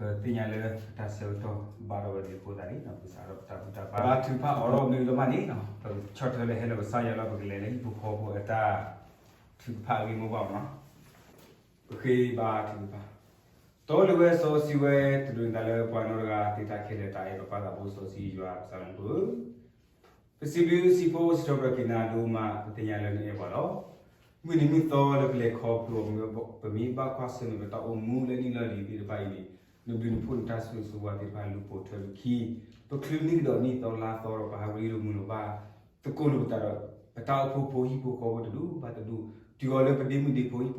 ပသ့ၣ်ညါလၢတၢ်ဆၢကတီၢ်ဘၣ်ဒီးဝဲဒၣ်အဃိသတးန့ၣ် ပကစးထီၣ်ပတၢ်ဘူၣ်တၢ်ဘါ ဘါထုကဖၣ်အီၤဒီးမ့ၢ်လီၤမးန့ၣ် ပကဆီၣ်ထွဲလၢဟဲလၢကစၢ်ယွၤလီၤ ပကလဲၤလၢဟံၣ်ဖိဃီဖိအတၢ်ထုကဖၣ်အဂ့ၢ်မိၢ်ပှၢ်မးန့ၣ် ပဃ့ဘါထုကဖၣ် တီလိၤဝဲစီဆှံဝဲ တဒိးန့ၢ်သးလၢပှၤနီတဂၤ သ့ၣ်တၢ်ခဲလၢာ်တၢ်အဲၣ်ပပၢ်သးဘိစီဆှံယွၤပကစၢ်လၢမူခိၣ်ဧၢ ပစံးဘျုးစံးဖှိၣ်စံးထီၣ်ပတြၢၤက့ၤနၤဒိၣ်မး ပသ့ၣ်ညါလၢနအဲၣ်ပှၤလီၤ. မုၢ်နံၤမုၢ်သီလၢပလဲၤခီဖျိ ပမ့ၢ်ဘၣ်ကွၢ်ဆၢၣ်မဲာ်ပတၢ်အိၣ်မူလၢနံၣ်လီၢ်လံၤသ့ၣ်တဖၣ်အံၤန့ၣ် နဘျုးနဖှိၣ်နတၢ်ဆိၣ်ဂ့ၤဆိၣ်ဝါသ့ၣ်တဖၣ်လူၤပိာ်ထွဲပခံ ပချုးန့ၢ်ကဒီးနံၣ်သီလါသီဒီးပဟးရ့လိာ်မုာ်လိာ်ဘၣ် သကိးလိာ်ပသးဒီး ပတၢ်အိၣ်ဖှိၣ်ဖိဟံၣ်ဖိဃီဖိတဒူၣ်ဘၣ်တဒူၣ် တုၤအီၤလၢပဒ့မုၣ်ဒ့ဖိဟံၣ်ဖိဃီဖိဒီးအ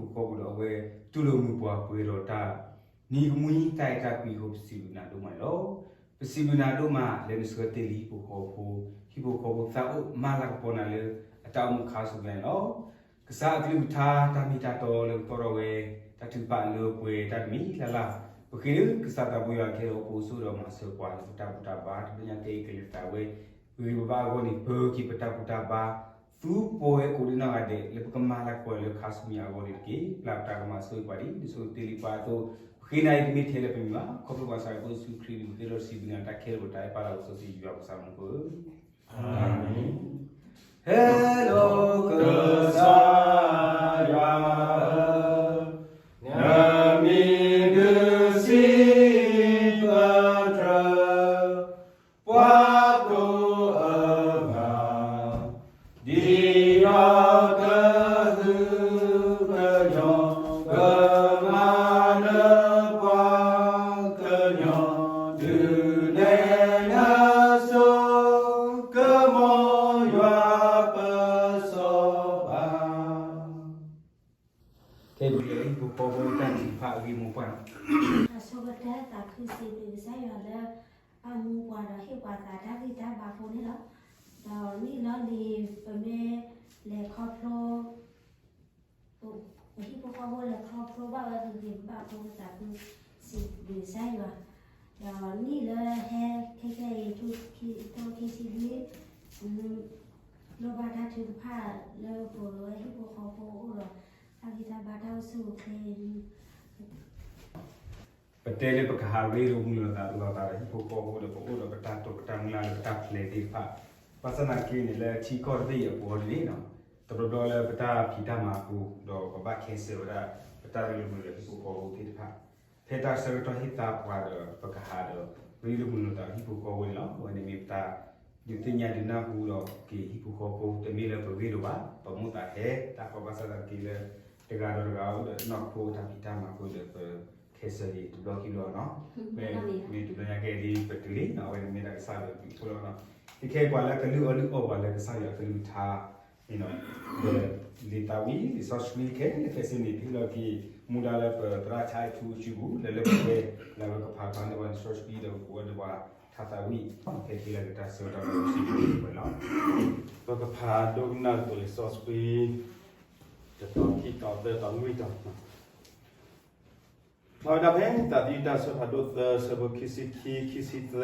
ဝဲတူၢ်လိာ်မုာ်ပှၤပှဲၤဒီးတၢ် နံၤကမှံတၢ်အဲၣ်တၢ်ကွံအဃိ ပစံးဘျုးနၤဒိၣ်မးန့ၣ်လီၤ. ပစံးဘျုးနၤဒိၣ်မးလၢနဆှၢတ့ၢ်လံဟံၣ်ဖိဃီဖိ, ဟံၣ်ဖိဃီဖိသးအိၣ်မၤလၤကပီၤနၤလၢအတၢ်အိၣ်မူခါဆူညါန့ၣ်လီၤ. ကစၢ်အကလုၢ်ကထါတၢ်မ့ၢ်တၢ်တီလၢကတီၢ်ထီၣ်ဝဲ, တၢ်ထုကဖၣ်လၢပှဲၤတၢ်တမံၤလၢ်လၢ်, ပဃ့လၢကစၢ်သးဘိယွၤကဟဲအိၣ်ဖှိၣ်စိဒီးမၤစၢၤပှၤလၢပတၢ်ဘူၣ်တၢ်ဘါ တဘျီညါကဲအံၤကလဲၤသးဝဲ ပဂံၢ်ပဘါအဂီၢ်န့ၣ် ပၢၤက့ၤပတၢ်ဘူၣ်တၢ်ဘါ သူပှဲၤကိးဒံနီၢ်ဂၤဒဲး လၢပကမၤလၤကပီၤလၢခါဆူညါအဂီၢ်န့ၣ်တက့ၢ်. ပျၢ်ပတၢ်ကမၤဆိၣ်ဂ့ၤပှၤဒ်နဆိၣ်ဂ့ၤတ့ၢ်လံပှၤအသိး, ပဃ့နၤအံၤတမ့ၢ်ထဲလၢပမံၤဘၣ်, ခီဖျိပှၤစၢ်ယွၤဖိယ့ၣ်ၡူးခရံာ်အမံၤ ပဃ့ဒီးစံးဘျုးနၤတၢ်ခဲလၢာ် ပတၢ်အဲၣ်ပၢ်လၢအအိၣ်စီဆှံယွၤပကစၢ်မူခိၣ်ဧၢ, အၤမ့ၣ်. ဟဲလီၤကစၢ်ယွၤဧၢ, နမံၤဒုးစံးပတြၢၤ ပှၤကိးဂၤ, ဒ်ယွၤကဟုကညီၢ်, ကမၤနၢၤပှၤကညီ, ဒုးနဲၣ်နၤစိကမီၤယွၤပစီၤပၤ ကဲ ပကလဲၤဟံၣ်ဖိဃီဖိတၢ်ထုကဖၣ်အဂ့ၢ်မိၢ်ပှၢ်န့ၣ်, အဆိကတၢၢ်သးခုစံးဘျုးကစၢ်ယွၤလၢ အမူပှၤဒီးဟ့ၣ်ပှၤသးတၢ်ဂံၢ်တၢ်ဘါအဃိန့ၣ်လီၤ. ဒီးနံၣ်လီၢ်လံၤ ပမ့ၢ်လဲၤခီဖျိ ပဟံၣ်ဖိဃီဖိလဲၤခီဖျိဘၣ်ဝဲဂ့ၤဂ့ၤဘၣ်ဘၣ်အဃိ ပသးခုစံးဘျုးကစၢ်ယွၤ, ဒီးနံၣ်လၢဟဲခဲခဲအံၤ ထိၣ်ခံဆံလွံၢ် လိၣ်ဘၣ်တၢ်ထုကဖၣ်လၢပဝဲဟံၣ်ဖိဃီဖိအအိၣ်ဒီး တၢ်ဂံၢ်တၢ်ဘါတၢ်အိၣ်ဆူၣ်အိၣ်ချ့ ပတဲလၢပကဟးရ့လိာ်မုာ်လိာ်သးလိာ်သးဒီးဟံၣ်ဖိဃီဖိဒီးပအိၣ်ဒီးပတၢ်တိာ်ပတၢ်မုၢ်လၢ်လၢပတၢ်ဖျဲးသ့ၣ်တဖၣ်, ဘၣ်ဆၣ်သနာ်က့န့ၣ် လၢထံကီၢ်တဘ့ၣ်အံၤအပူၤအံၤန့ၣ်, တဘျီဘျီလၢပတၢ်ဖံးတၢ်မၤအပူၤ ဒီးပဘၣ်ခဲစၢၤဝဲဒၣ် ပတၢ်ရ့လိာ်မုာ်လိာ်ဟံၣ်ဖိဃီဖိသ့ၣ်တဖၣ်, ဖဲတၢ်ဆၢကတီၢ်ဟ့ၣ်သါပှၤဒီးပကဟးဒီး ရ့လိာ်မုာ်လိာ်သးဟံၣ်ဖိဃီဖိန့ၣ်လီၤ. အဝဲန့ၣ်မ့ၢ်ပတၢ်ဒုးသ့ၣ်ညါဒုးနၢ်ဟူဒီးက့ၤဟံၣ်ဖိဃီဖိ တမ့ၢ်လၢပရ့လိာ်ဘၣ်, ပမိၣ်သးဟဲတၢ်ဃီ ဘၣ်ဆၣ်သနာ်က့လၢ တဂၤဒီးတဂၤအိၣ်ဒီးနီၢ်ခိတၢ်ဖံးတၢ်မၤအဃိဒီး ပခဲစၢၤက့ၤတဘျီခံဘျီနီၤ, မ့ၢ်တဘျီညါကဲဒ်ပတုၤလံနီၤ, အဝဲန့ၣ်မ့ၢ်တၢ်ကစၢ်ယွၤအဘျုးအဖှိၣ်လီၤနီၤ, ခဲခဲအံၤပှၤလၢကလုၢ်အီၣ်လုၢ်အီပှၤလၢကစၢ်ယွၤအကလုၢ်ကထါ လံာ်သးဝံၣ် လံာ်စီဆှံခဲလၢာ်ခဲဆ့န့ၣ် ဟ့ၣ်လီၤက့ၤမူဒါလၢပသရၣ်ဆါအထူအစုပူၤ လၢလၢပှဲၤပှဲၤ လၢပကဖးဖျါန့ၢ်ပှၤလံာ်စီဆှံဒီးပဝဲဒၣ်ပှၤထါသးဝံၣ် ခဲခဲလၢာ်ကတၢၢ်ဆၢကတီၢ်လၢပစံးပဝဲဒၣ်ပှဲၤလီၤ. ပကဖးဒိကနၣ်သကိးလံာ်စီဆှံ တတီၤခံတီၤသၢတီၤလွံၢ်တီၤ ဖျါဝဲဒၣ်ဖဲ တၢ်သံတၢ်ဆၢဖးဒိၣ်သၢ ဆၢဖိခံဆံခံ ခံဆံသၢ,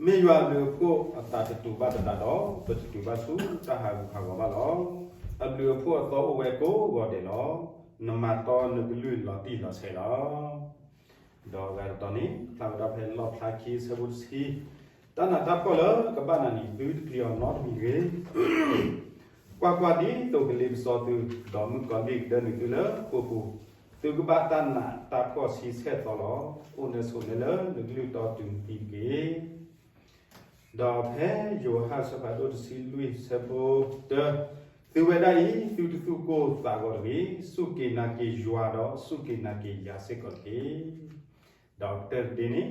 မ့ၢ်ယွၤအဘျုးအဖှိၣ်အသးတတူာ်ဘၣ်သတးဒီး ပတတုၤဘၣ်ဆူတၢ်ဟးဂူာ်ဟးဂီၤဘၣ်လီၤ. အဘျုးအဖှိၣ်အသီအိၣ်ဝဲကိးဂီၤဒဲးလီၤ. နမၤတီနကလုၢ်လီၤတံၢ်လီၤဆဲးလီၤ. ဒီးအဂၤတတီၤန့ၣ် ဖျါဝဲဒၣ်ဖဲလီၣ်ဖျါခံ ဆၢဖိတဆံ, တၢ်နးတၢ်ဖှီၣ်လၢကဘၣ်နၤန့ၣ် သုတပျံၤအီၤနီတမံၤတဂ့ၤ ကွၢ်ကွၢ်, ဒ်သိးကလ့ပစီသု, ဒီးမုၣ်ကီၤလံၢ်ကဒၢနုာ်သုလၢဃိာ်ပူၤ, သုကဘၣ်တၢ်နးတၢ်ဖှီၣ်ဆံဆဲၣ်သီလီၤ. အိၣ်နဲဆိးနဲလၢနကလုၢ်တီတုၤနသံတက့ၢ်. ဒီးဖဲယိၤဟၣ်ဆၢဖးဒိၣ်တဆံလွံၢ်ဆၢဖိတၢ, သုဝဲဒၣ်အံၤ သုတသူၣ်ကိၢ်သးဂီၤတဂ့ၤ, စူၢ်က့ၤနာ်က့ၤယွၤဒီးစူၢ်က့ၤနာ်က့ၤယၤစ့ၢ်ကီးတက့ၢ်. ဒီးကတၢၢ်တဒ့န့ၣ်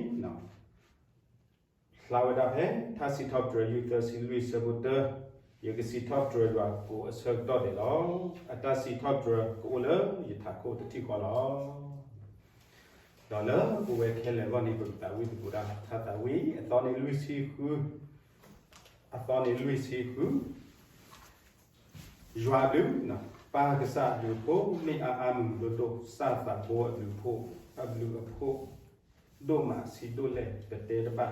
ဖျါဝဲဒၣ်ဖဲ ထါစံးထီၣ်ပတြၢၤယုၢ်သၢဆံလွံၢ်ဆၢဖိတၢ, ယကစံးထီၣ်ပတြၢၤယွၤကိးအဆၢကတီၢ်ဒဲးလီၤ. အတၢ်စံးထီၣ်ပတြၢၤကအိၣ်လၢယထးခိၣ်တထံၣ်ဃီလီၤ. ဒီးလၢပဝဲခဲလၢာ်အဂီၢ်န့ၣ် ပကသးဝံၣ်သကိးဒၣ် ထါသးဝံၣ် အသီန့ၣ်လွံၢ်ဆံဃု, အသီန့ၣ်လွံၢ်ဆံဃု ယွၤအဘျုး, ပၢ်ကစၢ်အဘျုးအဖှိၣ် မ့ၢ်အါအါမုာ်မုာ်ဒိၣ်ဒိၣ်, ကစၢ်သးဘိအဘျုးအဖှိၣ်, အဘျုးအဖှိၣ် ဒိၣ်မးဆံးဒိၣ်လဲၣ် ပတဲတဘၣ်,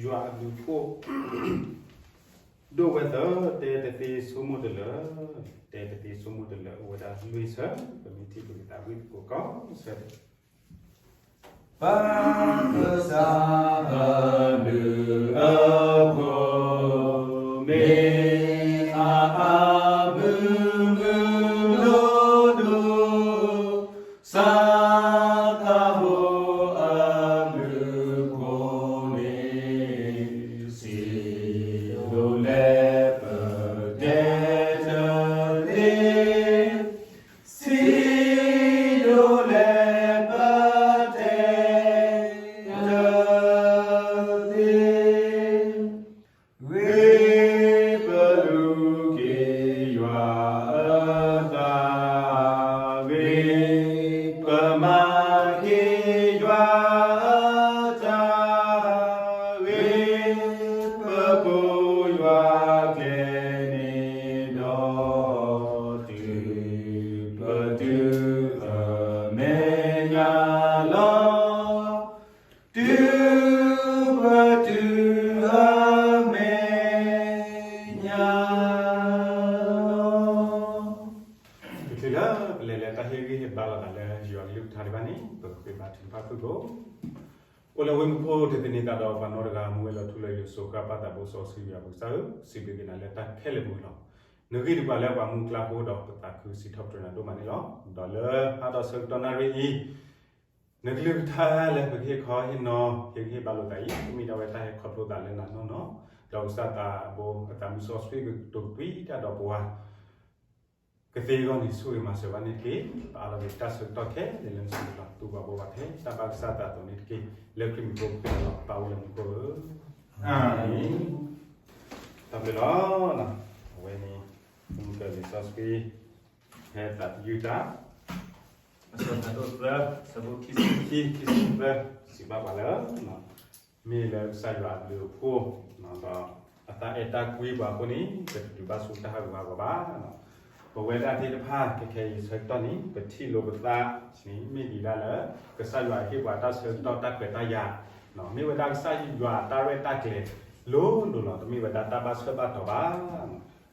ယွၤအဘျုးအဖှိၣ် ဒိၣ်ဝဲသၢ, တဲတသ့ဆိကမိၣ်တလၢာ်, တဲတသ့ဆိကမိၣ်တလၢာ် အိၣ်ဝဲဒၣ်လွံၢ်ဆၢ, ပမ့ၢ်ထံၣ်ပကသးဝံၣ်သကိးကီးဆၢ ပၢ်ကစၢ်အဘျုးအဖှိၣ် မ့ၢ်အဘျုးမုၢ်ဒိၣ်ဒိၣ်, စၢ်သးဘိအဘျုးအဖှိၣ်န့ၣ် စံးဒိၣ်လဲၣ်ပတဲတသ့, စံးဒိၣ်လဲၣ်ပတဲတသ့, ဂ့ၤပလူၤက့ၤယွၤအသး, ဂ့ၤပမၤက့ၤယွၤအတၢ်, ဂ့ၤပကိးယွၤကျဲန့ၣ်ဒီး, တုၤပတုၤအမဲာ်ညါလီၤ. တုၤပတုၤအမဲာ်ညါလီၤ. တချုးလၢပလဲၤလၢတၢ်ဟ့ၣ်ဂံၢ်ဟ့ၣ်ဘါလိာ်သးလၢယွၤကလုၢ်ကထါဒံးဘၣ်န့ၣ် ပကဃ့ဘါထုကဖၣ်ဖုၣ်ကိာ်. အိၣ်လၢဝ့ၢ်မူခိၣ်တသ့န့ၣ် သးဒီးပှၤနီတဂၤ မူဝဲလီၤထူလၢယိာ်စိၤဃၣ်ပၢ်သးဘိစီဆှံယွၤပကစၢ်ဧၢ, စံးဘျုးက့ၤနၤလၢတၢ်ခဲလၢာ်ပူၤလီၤ. နဂ့ၢ်တပှၤလၢပှၤမူကျါဃိဒီး ပသးခုစံးထီၣ်ပတြၢၤနၤဒိၣ်မးန့ၣ်လီၤ. ဒီးလၢဟါဒီးဆၢကတီၢ်နၣ်ရံၣ်အံၤ နကလုၢ်ကထါလၢပကဟ့ၣ်ခီဟ့ၣ်နီၤ ဟ့ၣ်ဂံၢ်ဟ့ၣ်ဘါလိာ်သးအံၤ မ့ၢ်ဒၣ်ဝဲတၢ်ဟဲခီဖျိသးလၢနၤနီၢ်နီၢ်, ဒီးကစၢ်သးဘိအသးမုၢ်စီဆှံကတိၤကွံတၢ်ဒီးပှၤ ကသ့အဂီၢ်န့ၣ် ဆိၣ်ဂ့ၤမၤစၢၤဘၣ်န့ၣ်တက့ၢ်. ပအးလီၤက့ၤတၢ်ဆၢကတီၢ်ခဲလၢာ်လၢနစုပူၤလီၤ. တူၢ်ဘၣ်ဘှီဘၣ်ဖဲတၢ်ဘၣ်ကစၢ်သးအသိးန့ၣ်တက့ၢ်. လၢခရံာ်မံၤဖိဃ့လီၤ ပၢ်အိၣ်လၢမူခိၣ်ဧၢ, အၤမ့ၣ်. တၢ်ဘျုးလီၤ. အဝဲန့ၣ် မုၢ်ကလံာ်စီဆှံ ဖဲသးသယုၢ်တၢ် အဆၢဖးဒိၣ်သၢ ဆၢဖိခံဆံခံ ခံဆံသၢ စံးဘၣ်ပှၤလၢ မ့ၢ်လၢကစၢ်ယွၤအဘျုးအဖှိၣ် ဒီးအတၢ်အဲၣ်တၢ်ကွံပှၤအဃိန့ၣ် ပတဒုးဘၣ်ဆူတၢ်ဟးဂူာ်ဟးဂီၤဘၣ်. ပဝဲဒၣ်သ့ၣ်တဖၣ် ခဲခဲအံၤဆၢကတီၢ်န့ၣ် ပထံၣ်လိာ်ပသးန့ၣ် မ့ၢ်ဒ်ဒၣ်လၢ ကစၢ်ယွၤဟ့ၣ်ပှၤတၢ်ဆၢကတီၢ်တၢ်ခွဲးတၢ်ယာ်, မ့ၢ်ဝဲဒၣ်ကစၢ်ယွၤတၢ်ရဲၣ်တၢ်ကျဲၤလိၤလိၤလီၤ. တမ့ၢ်ဝဲဒၣ်တၢ်ဘၣ်ဆၢဘၣ်တီၤဘၣ်.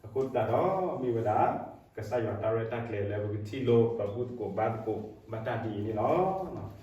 အဃိသတးဒီး မ့ၢ်ဝဲဒၣ် ကစၢ်ယွၤတၢ်ရဲၣ်တၢ်ကျဲၤလၢပကထံၣ်လိာ် ပဘူၣ်သကိးဘါသကိးဘၣ်တၢ်ဒ်အံၤန့ၣ်လီၤ. ဒီး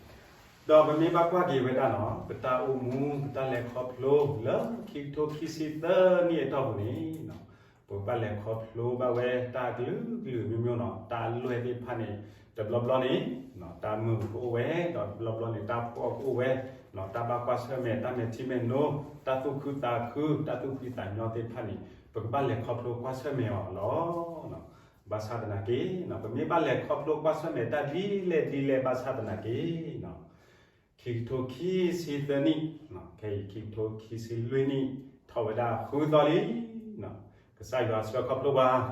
ပမ့ၢ်ဘၣ်ကွၢ်က့ၤဝဲဒၣ်နီၤ ပတၢ်အိၣ်မူ ပတၢ်လဲၤခီဖျိလၢခံကထိခံဆံသၢနံၣ်အတီၢ်ပူၤန့ၣ် ပကဘၣ်လဲၤခီဖျိဘၣ်ဝဲတၢ်ကလုာ်ကလုာ်မ့ၢ်မ့ၢ်နီၤ တၢ်အလွဲၢ်သ့ၣ်တဖၣ်န့ၣ် တဘျီဘျီန့ၣ် တၢ်မုာ်ကအိၣ်ဝဲ ဒီးတဘျီဘျီန့ၣ် တၢ်ဖှီၣ်ကအိၣ်ဝဲ, တၢ်ဘၣ်ကွၢ်ဆၢၣ်မဲာ် တၢ်မဲာ်ထံမဲာ်နိ တၢ်သူၣ်ခုသးခု တၢ်သူၣ်ဖှံသးညီသ့ၣ်တဖၣ်န့ၣ် ပကဘၣ်လဲၤခီဖျိကွၢ်ဆၢၣ်မဲာ်အီၤလီၤ. ဘၣ်ဆၣ်သနာ်က့ ပမ့ၢ်ဘၣ်လဲၤခီဖျိကွၢ်ဆၢၣ်မဲာ်တၢ်ဒ်လဲၣ်ဒ်လဲၣ်ဘၣ်ဆၣ်သနာ်က့ ခံကထိခံဆံသၢနံၣ်, ခဲအံၤခံကထိခံဆံလွံၢ်နံၣ် ထီၣ်ဝဲဒၣ်ဃုသီလံ. ကစၢ်ယွၤဆှၢခီဖျိပှၤ တုၤ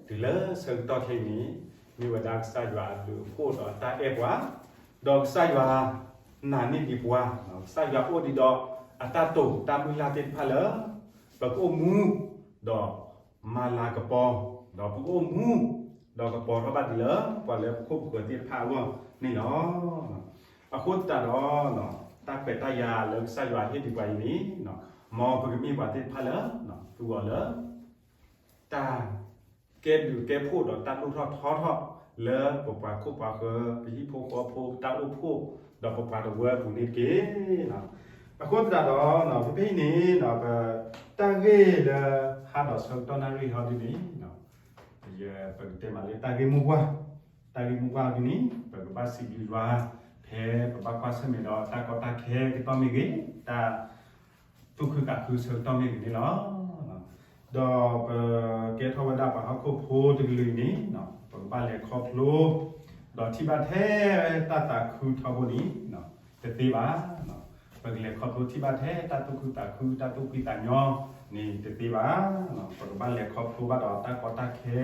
လၢဆၢကတီၢ်ခဲအံၤန့ၣ် မ့ၢ်ဝဲဒၣ်ကစၢ်ယွၤအဘျုးအဖှိၣ်ဒီးအတၢ်အဲၣ်ပှၤ, ဒီးကစၢ်ယွၤနာ်န့ၢ်ဒံးပှၤ, ကစၢ်ယွၤအိၣ်ဒံးဒီးအတၢ်တိာ်တၢ်မုၢ်လၢ်သ့ၣ်တဖၣ်လၢ ပကအိၣ်မူ ဒီးမၤလၤကပီၤ, ဒီးပကအိၣ်မူ ဒီးကပီၤထီၣ်ဘၣ်ဒံးလၢ ပှၤလၢပခိၣ်ပဃၢၤသ့ၣ်တဖၣ်အဂီၢ်န့ၣ်လီၤ. အဃိသတးဒီး တၢ်ခွဲးတၢ်ယာ်လၢကစၢ်ယွၤဟ့ၣ်ဒံးပှၤအံၤန့ၣ် မ်ပကမ့ၢ်ပှၤသ့ၣ်တဖၣ်လၢ သူအီၤလၢ တၢ်ကဲဘျုးကဲဖှိၣ်ဒီးတၢ်ဒိၣ်ထီၣ်ထီထီၣ်လၢပပှၤခိၣ်ပှၤဃၢၤ ပဟံၣ်ဖိဃီဖိ ပတၢ်အိၣ်ဖှိၣ် ဒီးပပှၤတဝၢအပူၤန့ၣ်တက့ၢ်. အဃိသတးဒီး ဖဲဖဲအံၤန့ၣ် ပ တၢ်ဂ့ၢ်လၢဟါဒီးဆၢကတီၢ်နၣ်ရံၣ်ဟီဒ်န့ၣ် ပကတဲမးလၢတၢ်ဂ့ၢ်မိၢ်ပှၢ်, တၢ်ဂ့ၢ်မိၢ်ပှၢ်ဒ်န့ၣ် ပကဘၣ်စံးဘျုးယွၤ ဖဲပဘၣ်ကွၢ်ဆၢၣ်မဲာ်ဒီးတၢ်ကီတၢ်ခဲကတီၢ်မ့ၢ်ဂ့ၤ, တၢ်သူၣ်ခုသးခုဆၢကတီၢ်မ့ၢ်ဂ့ၤန့ၣ်လီၤ. ဒီးပကဲထီၣ်ဝဲဒၣ်ပှၤဟီၣ်ခိၣ်ဖိတကလုာ်အံၤန့ၣ် ပကဘၣ်လဲၤခီဖျိ ဒီးထံၣ်ဘၣ်ထဲတၢ်သးခုထီဘိန့ၣ် တသ့ဘၣ်. ပကလဲၤခီဖျိထံၣ်ဘၣ်ထဲတၢ်သူၣ်ခုသးခု တၢ်သူၣ်ဖှံသးညီန့ၣ်တသ့ဘၣ်. ပကဘၣ်လဲၤခီဖျိဘၣ်ဒီးတၢ်ကီတၢ်ခဲ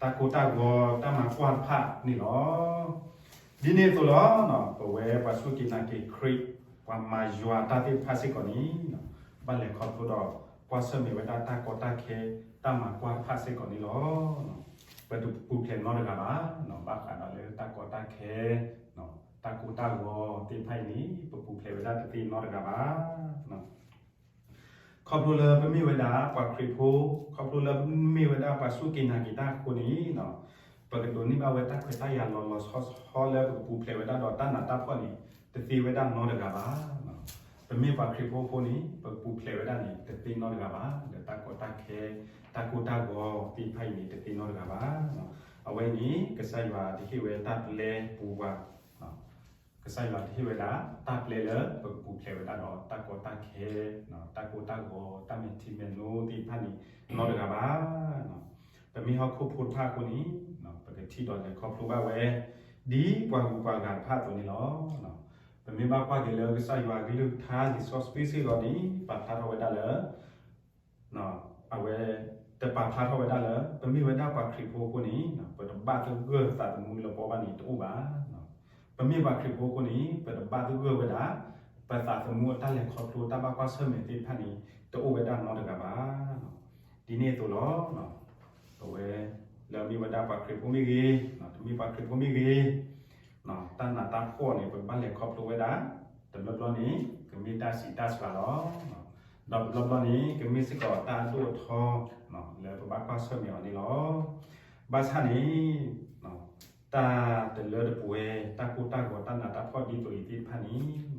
တၢ်ကိၢ်တၢ်ဂီၤ တၢ်မၤကွၢ်တဖၣ်န့ၣ်လီၤ. ဒ်န့ၣ်အသိးလီၤ. ပဝဲပှၤစူၢ်က့ၤနာ်က့ၤခရံာ် ပှၤမၤယွၤတၢ်သ့ၣ်တဖၣ်စ့ၢ်ကီးန့ၣ် ဘၣ်လဲၤခီဖျိဒီးကွၢ်ဆၢၣ်မဲာ်ဝဲဒၣ်တၢ်ကီတၢ်ခဲ တၢ်မၤကွၢ်တဖၣ်စ့ၢ်ကီးန့ၣ်လီၤ. ပတပူၤဖျဲးနီတဂၤဘၣ်. ဘၣ်ဃးဒီးလၢတၢ်ကီတၢ်ခဲ တၢ်ကိၢ်တၢ်ဂီၤသ့ၣ်တဖၣ်အံၤန့ၣ် ပပူၤဖျဲးဝဲဒၣ်တသ့နီတဂၤဘၣ်. ခီဖျိလၢပမ့ၢ်ဝဲဒၣ်ပှၤခရံာ်ဖိ, ခီဖျိလၢပမ့ၢ်ဝဲဒၣ်ပှၤစူၢ်က့ၤနာ်က့ၤတၢ်အဃိန့ၣ် ပကဒိးန့ၢ်ဘၣ်ဝဲတၢ်ခွဲးတၢ်ယာ်လီၤလီၤဆီဆီလၢပကပူၤဖျဲးဝဲဒၣ်ဒီးတၢ်နးတၢ်ဖှီၣ်န့ၣ် တသ့ဝဲဒၣ်နီတဂၤဘၣ်. ပမ့ၢ်ပှၤခရံာ်ဖိအဃိန့ၣ် ပကပူၤဖျဲးဝဲဒၣ်န့ၣ် တသ့နီတဂၤဘၣ်. ဒီးတၢ်ကီတၢ်ခဲ တၢ်ကိၢ်တၢ်ဂီၤသ့ၣ်တဖၣ်အံၤန့ၣ် တသ့နီတဂၤဘၣ်. အဝဲန့ၣ် ကစၢ်ယွၤတဟ့ၣ်ဝဲတၢ်ပျဲပူၤပှၤ ကစၢ်ယွၤတဟ့ၣ်ဝဲဒၣ် တၢ်ပျဲလၢပကပူၤဖျဲးဝဲဒၣ်ဒီးတၢ်ကီတၢ်ခဲ, တၢ်ကိၢ်တၢ်ဂီၤ, တၢ်မဲာ်ထံမဲာ်နိသ့ၣ်တဖၣ်န့ၣ် နီတဂၤဘၣ်. ပမ့ၢ်ဟီၣ်ခိၣ်ဖိတဖၣ်အဃိန့ၣ် ပကထံၣ်ဒီးလဲၤခီဖျိဘၣ်ဝဲ ဒ်ပှၤဂုၤပှၤဂၤတဖၣ်အသိးန့ၣ်လီၤ. ပမ့ၢ်ဘၣ်ကွၢ်က့ၤလၢကစၢ်ယွၤအကလုၢ်ကထါ လံာ်စီဆှံစ့ၢ်ကီးန့ၣ် ပာ်ဖျါထီၣ်ဝဲဒၣ်လၢ အဝဲ တပာ်ဖျါထီၣ်ဝဲဒၣ်လၢ ပမ့ၢ်ဝဲဒၣ်ပှၤခရံာ်ဖိအဃိန့ၣ် ပတဘၣ်သဂၢၢ်သးသမူလၢပီၢ်ဘၣ်န့ၣ် တအိၣ်ဘၣ်. ပမ့ၢ်ပှၤခရံာ်ဖိအဃိန့ၣ် ပတဘၣ်သဂၢၢ်ဝဲဒၣ် ပသးသမူအတၢ်လဲၤခီဖျိတၢ်ဘၣ်ကွၢ်ဆၢၣ်မဲာ်သ့ၣ်တဖၣ်န့ၣ် တအိၣ်ဝဲဒၣ်နီတဂၤဘၣ်. ဒ်န့ၣ်အသိးလီၤ. ပဝဲ လၢမ့ၢ်ဝဲဒၣ်ပှၤခရံာ်ဖိမ့ၢ်ဂ့ၤ, တမ့ၢ်ပှၤခရံာ်ဖိမ့ၢ်ဂ့ၤ, တၢ်နးတၢ်ဖှီၣ်န့ၣ် ပဘၣ်လဲၤခီဖျိဝဲဒၣ် တဘျီဘျီန့ၣ် ကမ့ၢ်တၢ်ဆံးတၢ်စှၤလီၤ. ဒီးတဘျီဘျီန့ၣ် ကမ့ၢ်စ့ၢ်ကီးတၢ်အဒိၣ်အထီ လၢပဘၣ်ကွၢ်ဆၢၣ်မဲာ်အီၤန့ၣ်လီၤ. ဘၣ်ဆၣ်န့ၣ် တၢ်တလၢတပှဲၤ တၢ်ကိၢ်တၢ်ဂီၤ တၢ်နးတၢ်ဖှီၣ်ဒ်သိးအံၤသ့ၣ်တဖၣ်န့ၣ်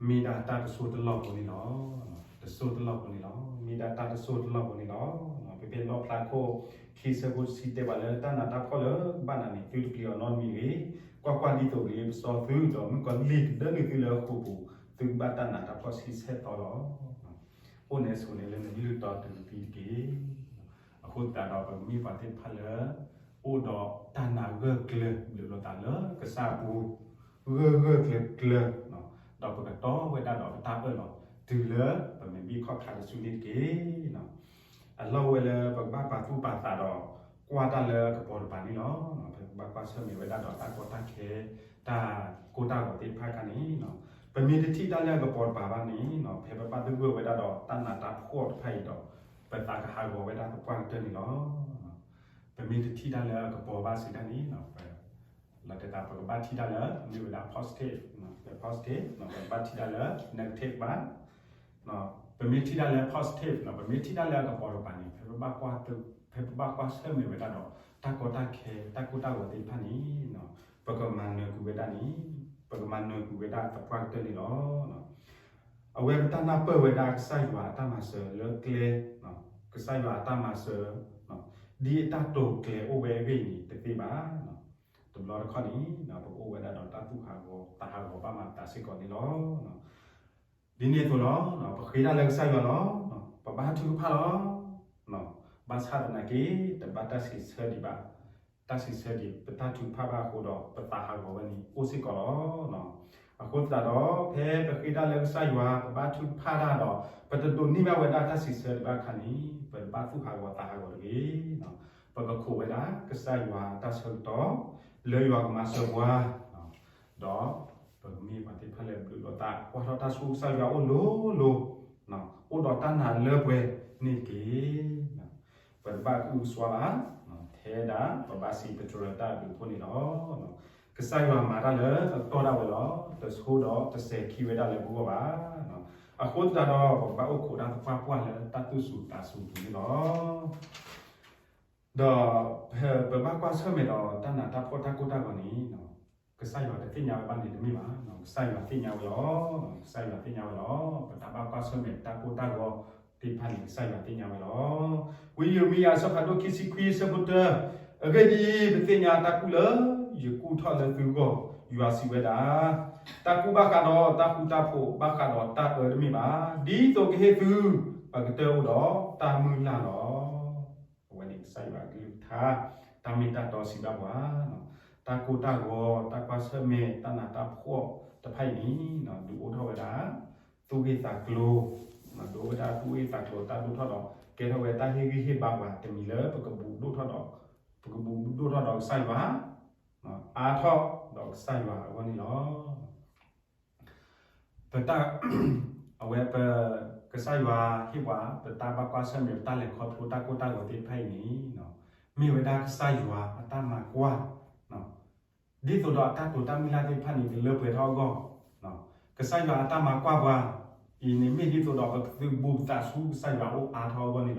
မ့ၢ်ဒၣ်တၢ်တစိၢ်တလီၢ်ဖိန့ၣ်လီၤ. တစိၢ်တလီၢ်ဖိန့ၣ်လီၤ. မ့ၢ်ဒၣ်တၢ်တစိၢ်တလီၢ်ဖိန့ၣ်လီၤ. ဖဲဖဲလီၣ်ဖျါခိၣ် ခံဆၢဖိတဆံတဲဘၣ်လၢ တၢ်နးတၢ်ဖှီၣ်လၢဘၣ်နၤန့ၣ် သုတပျံၤအီၤနီတမံၤတဂ့ၤ. ကွၢ်ကွၢ်, ဒ်သိးပျံၤပစီသု ဒီးမုၣ်ကီၤလံၢ်ကဒၢနုာ်သုလၢဃိာ်ပူၤ, သုကဘၣ်တၢ်နးတၢ်ဖှီၣ်ဆံဆဲၣ်သီလီၤ. အိၣ်နဲဆိးနဲလၢနကလုၢ်တီၤတုၤနသံတက့ၢ်. အဃိသတးဒီး ပမ့ၢ်ပှၤသ့ၣ်တဖၣ်လၢ အိၣ်ဒီးတၢ်နာ်ဂၢၢ်ကျၢၤဘျုးလိာ်သးလၢကစၢ်အပူၤ ဂၢၢ်ဂၢၢ်ကျၢၤကျၢၤ, ဒီးပကတီဝဲဒၣ်ဒီးပတၢ်အၢၣ်လီၤ တုၤလၢပမဲာ်ဘံၣ်ခီၣ်ခါတစုန့ၣ်တက့ၢ်. အလီၢ်ဝဲလၢပကဘၣ်ပာ်သူၣ်ပာ်သးဒီး ကွၢ်တၢ်လၢကပီၤတပၤန့ၣ်လီၤ. ဖဲပဘၣ်ကွၢ်ဆၢၣ်မဲာ်ဝဲဒၣ်ဒီးတၢ်ကီတၢ်ခဲ တၢ်ကိၢ်တၢ်ဂီၤသ့ၣ်တဖၣ်အခါန့ၣ် ပမ့ၢ်တထံၣ်တၢ်လၢအကပီၤတပၤဘၣ်န့ၣ် ဖဲပဘၣ်သဂၢၢ်ဝဲဒၣ်ဒီးတၢ်နးတၢ်ဖှီၣ်တဖၣ်အံၤဒီး ပသးကဟးဂီၤဝဲဒၣ်သပှၢ်ကတၢၢ်န့ၣ်လီၤ. ပမ့ၢ်တထံၣ်တၢ်လၢအကပီၤဘၣ်စံးတၢ်န့ၣ် လီၤတဲာ်သး ပကဘၣ်ထံၣ်တၢ်လၢ မ့ၢ်ဝဲဒၣ် positive, လၢ positive, ပကဘၣ်ထံၣ်တၢ်လၢ negative ဘၣ်. ပမ့ၢ်ထံၣ်တၢ်လၢ positive, ပမ့ၢ်ထံၣ်တၢ်လၢအကပီၤတပၤန့ၣ် ဖဲပဘၣ်ကွၢ်ဆၢၣ်မဲာ်ဝဲဒၣ်ဒီး တၢ်ကီတၢ်ခဲ တၢ်ကိၢ်တၢ်ဂီၤသ့ၣ်တဖၣ်န့ၣ် ပကမၤနၢၤကွံာ်ဝဲဒၣ်န့ၣ် ပကမၤနၢၤကွံာ်ဝဲဒၣ်သပှၢ်ကတၢၢ်န့ၣ်လီၤ. အဝဲပတၢ်နၢ်ပၢၢ်ဝဲဒၣ်ကစၢ်ယွၤအတၢ်မၤစၢၤလၢကျဲ, ကစၢ်ယွၤအတၢ်မၤစၢၤ ဒ်အတၢ်တိာ်ကျဲၤအိၣ်ဝဲအဂ့ၢ်န့ၣ် တသ့ဘၣ်. တဘျီတခီၣ်န့ၣ် ပကအိၣ်ဝဲဒၣ်ဒီးတၢ်သူၣ်ဟးဂီၤသးဟးဂီၤဘၣ်မၤသးစ့ၢ်ကီးန့ၣ်လီၤ. ဒ်န့ၣ်အသိးလီၤ. ပဃ့တၢ်လၢကစၢ်ယွၤလီၤ. ပဘါထုကဖၣ်လီၤ. ဘၣ်ဆၣ်သနာ်က့ တဘၣ်တၢ်စံးဆၢဒံးဘၣ်. တၢ်စံးဆၢဒံး ပတၢ်ထုကဖၣ်ဘၣ်အဃိဒီး ပသးဟးဂီၤဝဲန့ၣ် အိၣ်စ့ၢ်ကီးလီၤ. အဃိသတးဒီး ဖဲပဃ့တၢ်လၢကစၢ်ယွၤ ပဘါထုကဖၣ်တၢ်ဒီး ပတဒိးန့ၢ်ဘၣ်ဝဲဒၣ်တၢ်စံးဆၢဒံးဘၣ်အခါန့ၣ် ပတဘၣ်သူၣ်ဟးဂီၤသးဟးဂီၤတဂ့ၤ. ပကခိးဝဲဒၣ်ကစၢ်ယွၤတၢ်ဆၢကတီၢ် လၢယွၤကမၤစၢၤပှၤ ဒီးပကမ့ၢ်ပှၤသ့ၣ်တဖၣ်လၢအဘျုးလိာ်သး ကွၢ်ထီၣ်တၢ်ဆူကစၢ်ယွၤအအိၣ်လိၤလိၤ, အိၣ်ဒီးတၢ်နာ်လၢပှဲၤန့ၣ်တက့ၢ်. ပတဘၣ်ကအုကစွါဘၣ်, ထဲဒၣ်ပဘၣ်စံးပတြၢၤတၢ်အဘျုးအဖှိၣ်န့ၣ်လီၤ. ကစၢ်ယွၤမၤတၢ်လၢအတီဒၣ်ဝဲလီၤ. တဆိဒီးတစဲးခံဝဲဒၣ်လၢပဂီၢ်ဘၣ်. အဃိသတးဒီး ပကဘၣ်အိၣ်ခိးတၢ်သပှၢ်ပှၢ်လၢတၢ်သူၣ်စူၤသးစူၤအပူၤန့ၣ်လီၤ. ဒီးပဘၣ်ကွၢ်ဆၢၣ်မဲာ်ဒီးတၢ်နးတၢ်ဖှီၣ်တၢ်ကိၢ်တၢ်ဂီၤန့ၣ် ကစၢ်ယွၤတသ့ၣ်ညါဝဲဘၣ်န့ၣ်တမ့ၢ်ဘၣ်. ကစၢ်ယွၤသ့ၣ်ညါဝဲလီၤ. ကစၢ်ယွၤသ့ၣ်ညါဝဲလီၤ. ပတၢ်ဘၣ်ကွၢ်ဆၢၣ်မဲာ်တၢ်ကိၢ်တၢ်ဂီၤသ့ၣ်တဖၣ်န့ၣ် ကစၢ်ယွၤသ့ၣ်ညါဝဲလီၤ. ဝံယံးရမံယၤအဆၢဖးဒိၣ်ခံဆံခွံအဆၢဖိတၢ, အဂ့ၢ်ဒ်အံၤ, ပသ့ၣ်ညါတၢ်ကူၣ်လၢယကူၣ်ထီၣ်လၢသုဂီၢ်, ယွၤစံးဝဲဒၣ်, တၢ်ကူၣ်ဘၣ်ဃးဒီးတၢ်ဃူတၢ်ဖိး ဘၣ်ဃးဒီးတၢ်အၢတမ့ၢ်ဘၣ်, ဒ်သိးကဟ့ၣ်သုအကတၢၢ်အိၣ်ဒီးတၢ်မုၢ်လၢ်လီၤ. အဝဲန့ၣ်ကစၢ်ယွၤအကလုၢ်ကထါ တၢ်မ့ၢ်တၢ်တီစံးဘၣ်ပှၤ, တၢ်ကိၢ်တၢ်ဂီၤ တၢ်ကွၢ်ဆၢၣ်မဲာ် တၢ်နးတၢ်ဖှီၣ်တဖၣ်အံၤန့ၣ် ဒုးအိၣ်ထီၣ်ဝဲဒၣ် သူၣ်ဂ့ၢ်သးကျိၤ, ဒုးအိၣ်ဝဲဒၣ်သူၣ်ဂ့ၢ်သးကျိၤ တၢ်ဒိၣ်ထီၣ်ဒီး ကဲထီၣ်ဝဲတၢ်ဟ့ၣ်ဂံၢ်ဟ့ၣ်ဘါပှၤတမံၤလၢ ပကဘူးဒိၣ်ထီၣ်ဒီး ပကဘူးဒိၣ်ထီၣ်ဒီးကစၢ်ယွၤ, အါထီၣ်ဒီးကစၢ်ယွၤအဂီၢ်န့ၣ်လီၤ. ပတၢ်, အဝဲပ, ကစၢ်ယွၤဟ့ၣ်ပှၤ ပတၢ်ဘၣ်ကွၢ်ဆၢၣ်မဲာ် ပတၢ်လဲၤခီဖျိတၢ်ကိၢ်တၢ်ဂီၤသ့ၣ်တဖၣ်အံၤန့ၣ်, မ့ၢ်ဝဲဒၣ်ကစၢ်ယွၤအတၢ်မၤကွၢ်, ဒ်သိးဒီးအတၢ်တိာ်တၢ်မုၢ်လၢ်သ့ၣ်တဖၣ်န့ၣ် ကလၢပှဲၤထီၣ်အဂီၢ်, ကစၢ်ယွၤအတၢ်မၤကွၢ်ပှၤအံၤန့ၣ် မ့ၢ်ဒ်သိးဒီးပကသုးဘူးပသးဆူကစၢ်ယွၤအအိၣ်အါထီၣ်အဂီၢ်န့ၣ်လီၤ.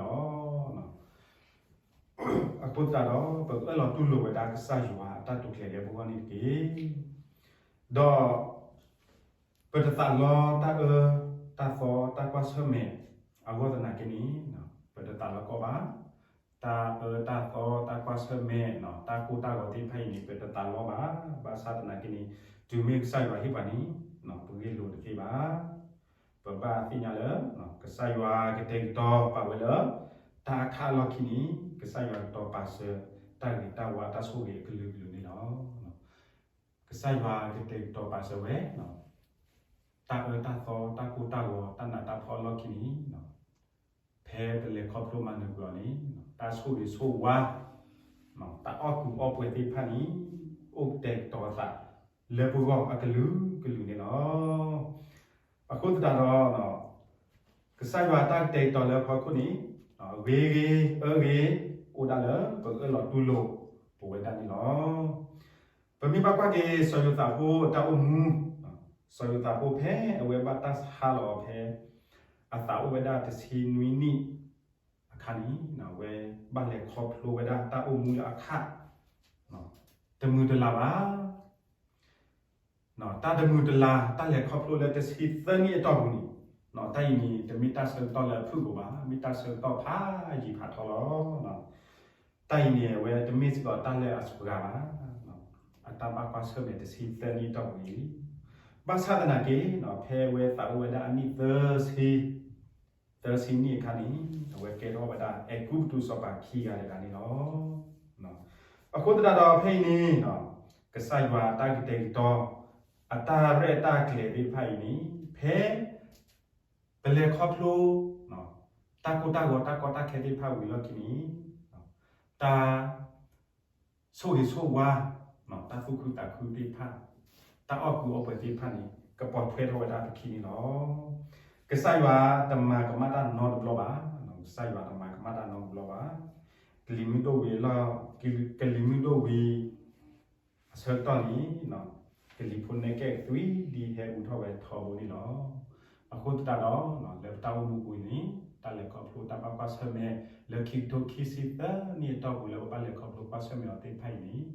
အဃိသတးဒီး ပကအၢၣ်လီၤတူၢ်လိာ်ဝဲဒၣ်ကစၢ်ယွၤအတၢ်တိာ်ကျဲၤလၢပဂီၢ်န့ၣ်တက့ၢ်. ဒီး ပတသးလီတၢ်အၢတၢ်သီတၢ်ကွၢ်ဆၢၣ်မဲာ်အဂီၢ်သနာ်က့န့ၣ်, ပတသးလီကီၢ်ဘၣ်. တၢ်အၢတၢ်သီတၢ်ကွၢ်ဆၢၣ်မဲာ်, တၢ်ကိၢ်တၢ်ဂီၤသ့ၣ်တဖၣ်အံၤန့ၣ် ပတသးလီဘၣ်. ဘၣ်ဆၣ်သနာ်က့န့ၣ် တုၤမ့ၢ်ကစၢ်ယွၤဟ့ၣ်ပှၤန့ၣ် ပဂ့ၢ်လိာ်တသ့ဘၣ်. ပဘၣ်သ့ၣ်ညါလၢ ကစၢ်ယွၤကတဲာ်ကတီၤပာ်ဝဲလၢ တၢ်အခၣ်အလီၢ်ခံန့ၣ် ကစၢ်ယွၤကတီၤပာ်စၢၤ တၢ်ဂ့ၤတၢ်ဝါတၢ်ဆိၣ်ဂ့ၤအကလုာ်ကလုာ်န့ၣ်လီၤ. ကစၢ်ယွၤကတဲာ်ကတီၤပာ်စၢၤဝဲ တၢ်အၢတၢ်သီတၢ်ကိၢ်တၢ်ဂီၤတၢ်နးတၢ်ဖှီၣ်အလီၢ်ခံန့ၣ်, ဖဲပလဲၤခီဖျိမၤနၢၤကွံာ်အီၤန့ၣ် တၢ်ဆိၣ်ဂ့ၤဆိၣ်ဝါ တၢ်အီၣ်ကူးအီပှဲၤသ့ၣ်တဖၣ်န့ၣ် အိၣ်ကတဲာ်ကတီၤအသး လၢပဂီၢ်အကလုာ်ကလုာ်န့ၣ်လီၤ. အဃိသတးဒီး ကစၢ်ယွၤတၢ်ကတဲာ်ကတီၤလၢအဖီခိၣ်န့ၣ် ဂ့ၤဂ့ၤအၢဂ့ၤ အိၣ်ဒၣ်လၢပကအၢၣ်လီၤတူၢ်လိာ်ပဝဲဒၣ်န့ၣ်လီၤ. ပမ့ၢ်ဘၣ်ကွၢ်က့ၤ စီၤယိၤသးဖိအတၢ်အိၣ်မူ, စီၤယိၤသးဖိဖဲအဝဲဘၣ်တၢ်ဆါလီၤအီၤဖဲ အသးအိၣ်ဝဲဒၣ်တဆံနွံနံၣ်အခါန့ၣ် အဝဲဘၣ်လဲၤခီဖျိဝဲဒၣ်တၢ်အိၣ်မူလၢအခၣ် တမုာ်တလၤဘၣ်. တၢ်တမုာ်တလၤ တၢ်လဲၤခီဖျိလၢတဆံသၢနံၣ်အတီၢ်ပူၤန့ၣ်, တၢ်အံၤန့ၣ် တမ့ၢ်တၢ်ဆၢကတီၢ်လၢအဖုၣ်ကိာ်ဘၣ်, မ့ၢ်တၢ်ဆၢကတီၢ်ဖးယံာ်ဖးထီလီၤ. တၢ်အံၤန့ၣ် အဝဲတမ့ၢ်စ့ၢ်ကီးတၢ်လၢအစှၤဘၣ်, အတၢ်ဘၣ်ကွၢ်ဆၢၣ်မဲာ်တဆံသၢနံၣ်အတီၢ်ပူၤအံၤ, ဘၣ်ဆၣ်သနာ်က့ ဖဲအဝဲသးအိၣ်ဝဲဒၣ်အနံၣ်သၢဆံ, သၢဆံနံၣ်အခါန့ၣ် အဝဲကဲထီၣ်ဝဲဒၣ်အဲၤကူပတူးစီၤပၤခံဂၤတဂၤန့ၣ်လီၤ. အဃိသတးဒီးဖဲအံၤန့ၣ် ကစၢ်ယွၤအတၢ်ကတဲာ်ကတီၤ အတၢ်ရဲၣ်တၢ်ကျဲၤသ့ၣ်တဖၣ်အံၤန့ၣ် ဖဲ ပလဲၤခီဖျိ တၢ်ကိၢ်တၢ်ဂီၤတၢ်ကီတၢ်ခဲသ့ၣ်တဖၣ်ဝံၤအလီၢ်ခံန့ၣ် တၢ် ဆိၣ်ဂ့ၤဆိၣ်ဝါ, တၢ်သူၣ်ခုသးခုသ့ၣ်တဖၣ်, တၢ်အီၣ်ကူးအီပှဲၤသ့ၣ်တဖၣ်န့ၣ် ကပိာ်ထွဲထီၣ်ဝဲဒၣ်ပခံန့ၣ်လီၤ. ကစၢ်ယွၤတမၤကမၣ်တၢ်နီတဘျီဘၣ်, ကစၢ်ယွၤတမၤကမၣ်တၢ်နီတဘျီဘၣ်. ကလံၤမုၢ်ဒိၣ်ဝံၤအလီၢ်, ကလံၤမုၢ်ဒိၣ်ဝံၤ အဆၢကတီၢ်န့ၣ် ကလံၤဖိနဲကဲၣ်သွံဒ်ဟဲအူထီၣ်ဝဲထီဘိန့ၣ်လီၤ. အဃိသတးဒီး လၢပတၢ်အိၣ်မူပူၤန့ၣ် တၢ်လဲၤခီဖျိတၢ်ဘၣ်ကွၢ်ဆၢၣ်မဲာ် လၢခံကထိခံဆံသၢနံၣ်အတီၢ်ပူၤလၢပဘၣ်လဲၤခီဖျိကွၢ်ဆၢၣ်မဲာ်အီၤသ့ၣ်တဖၣ်အံၤ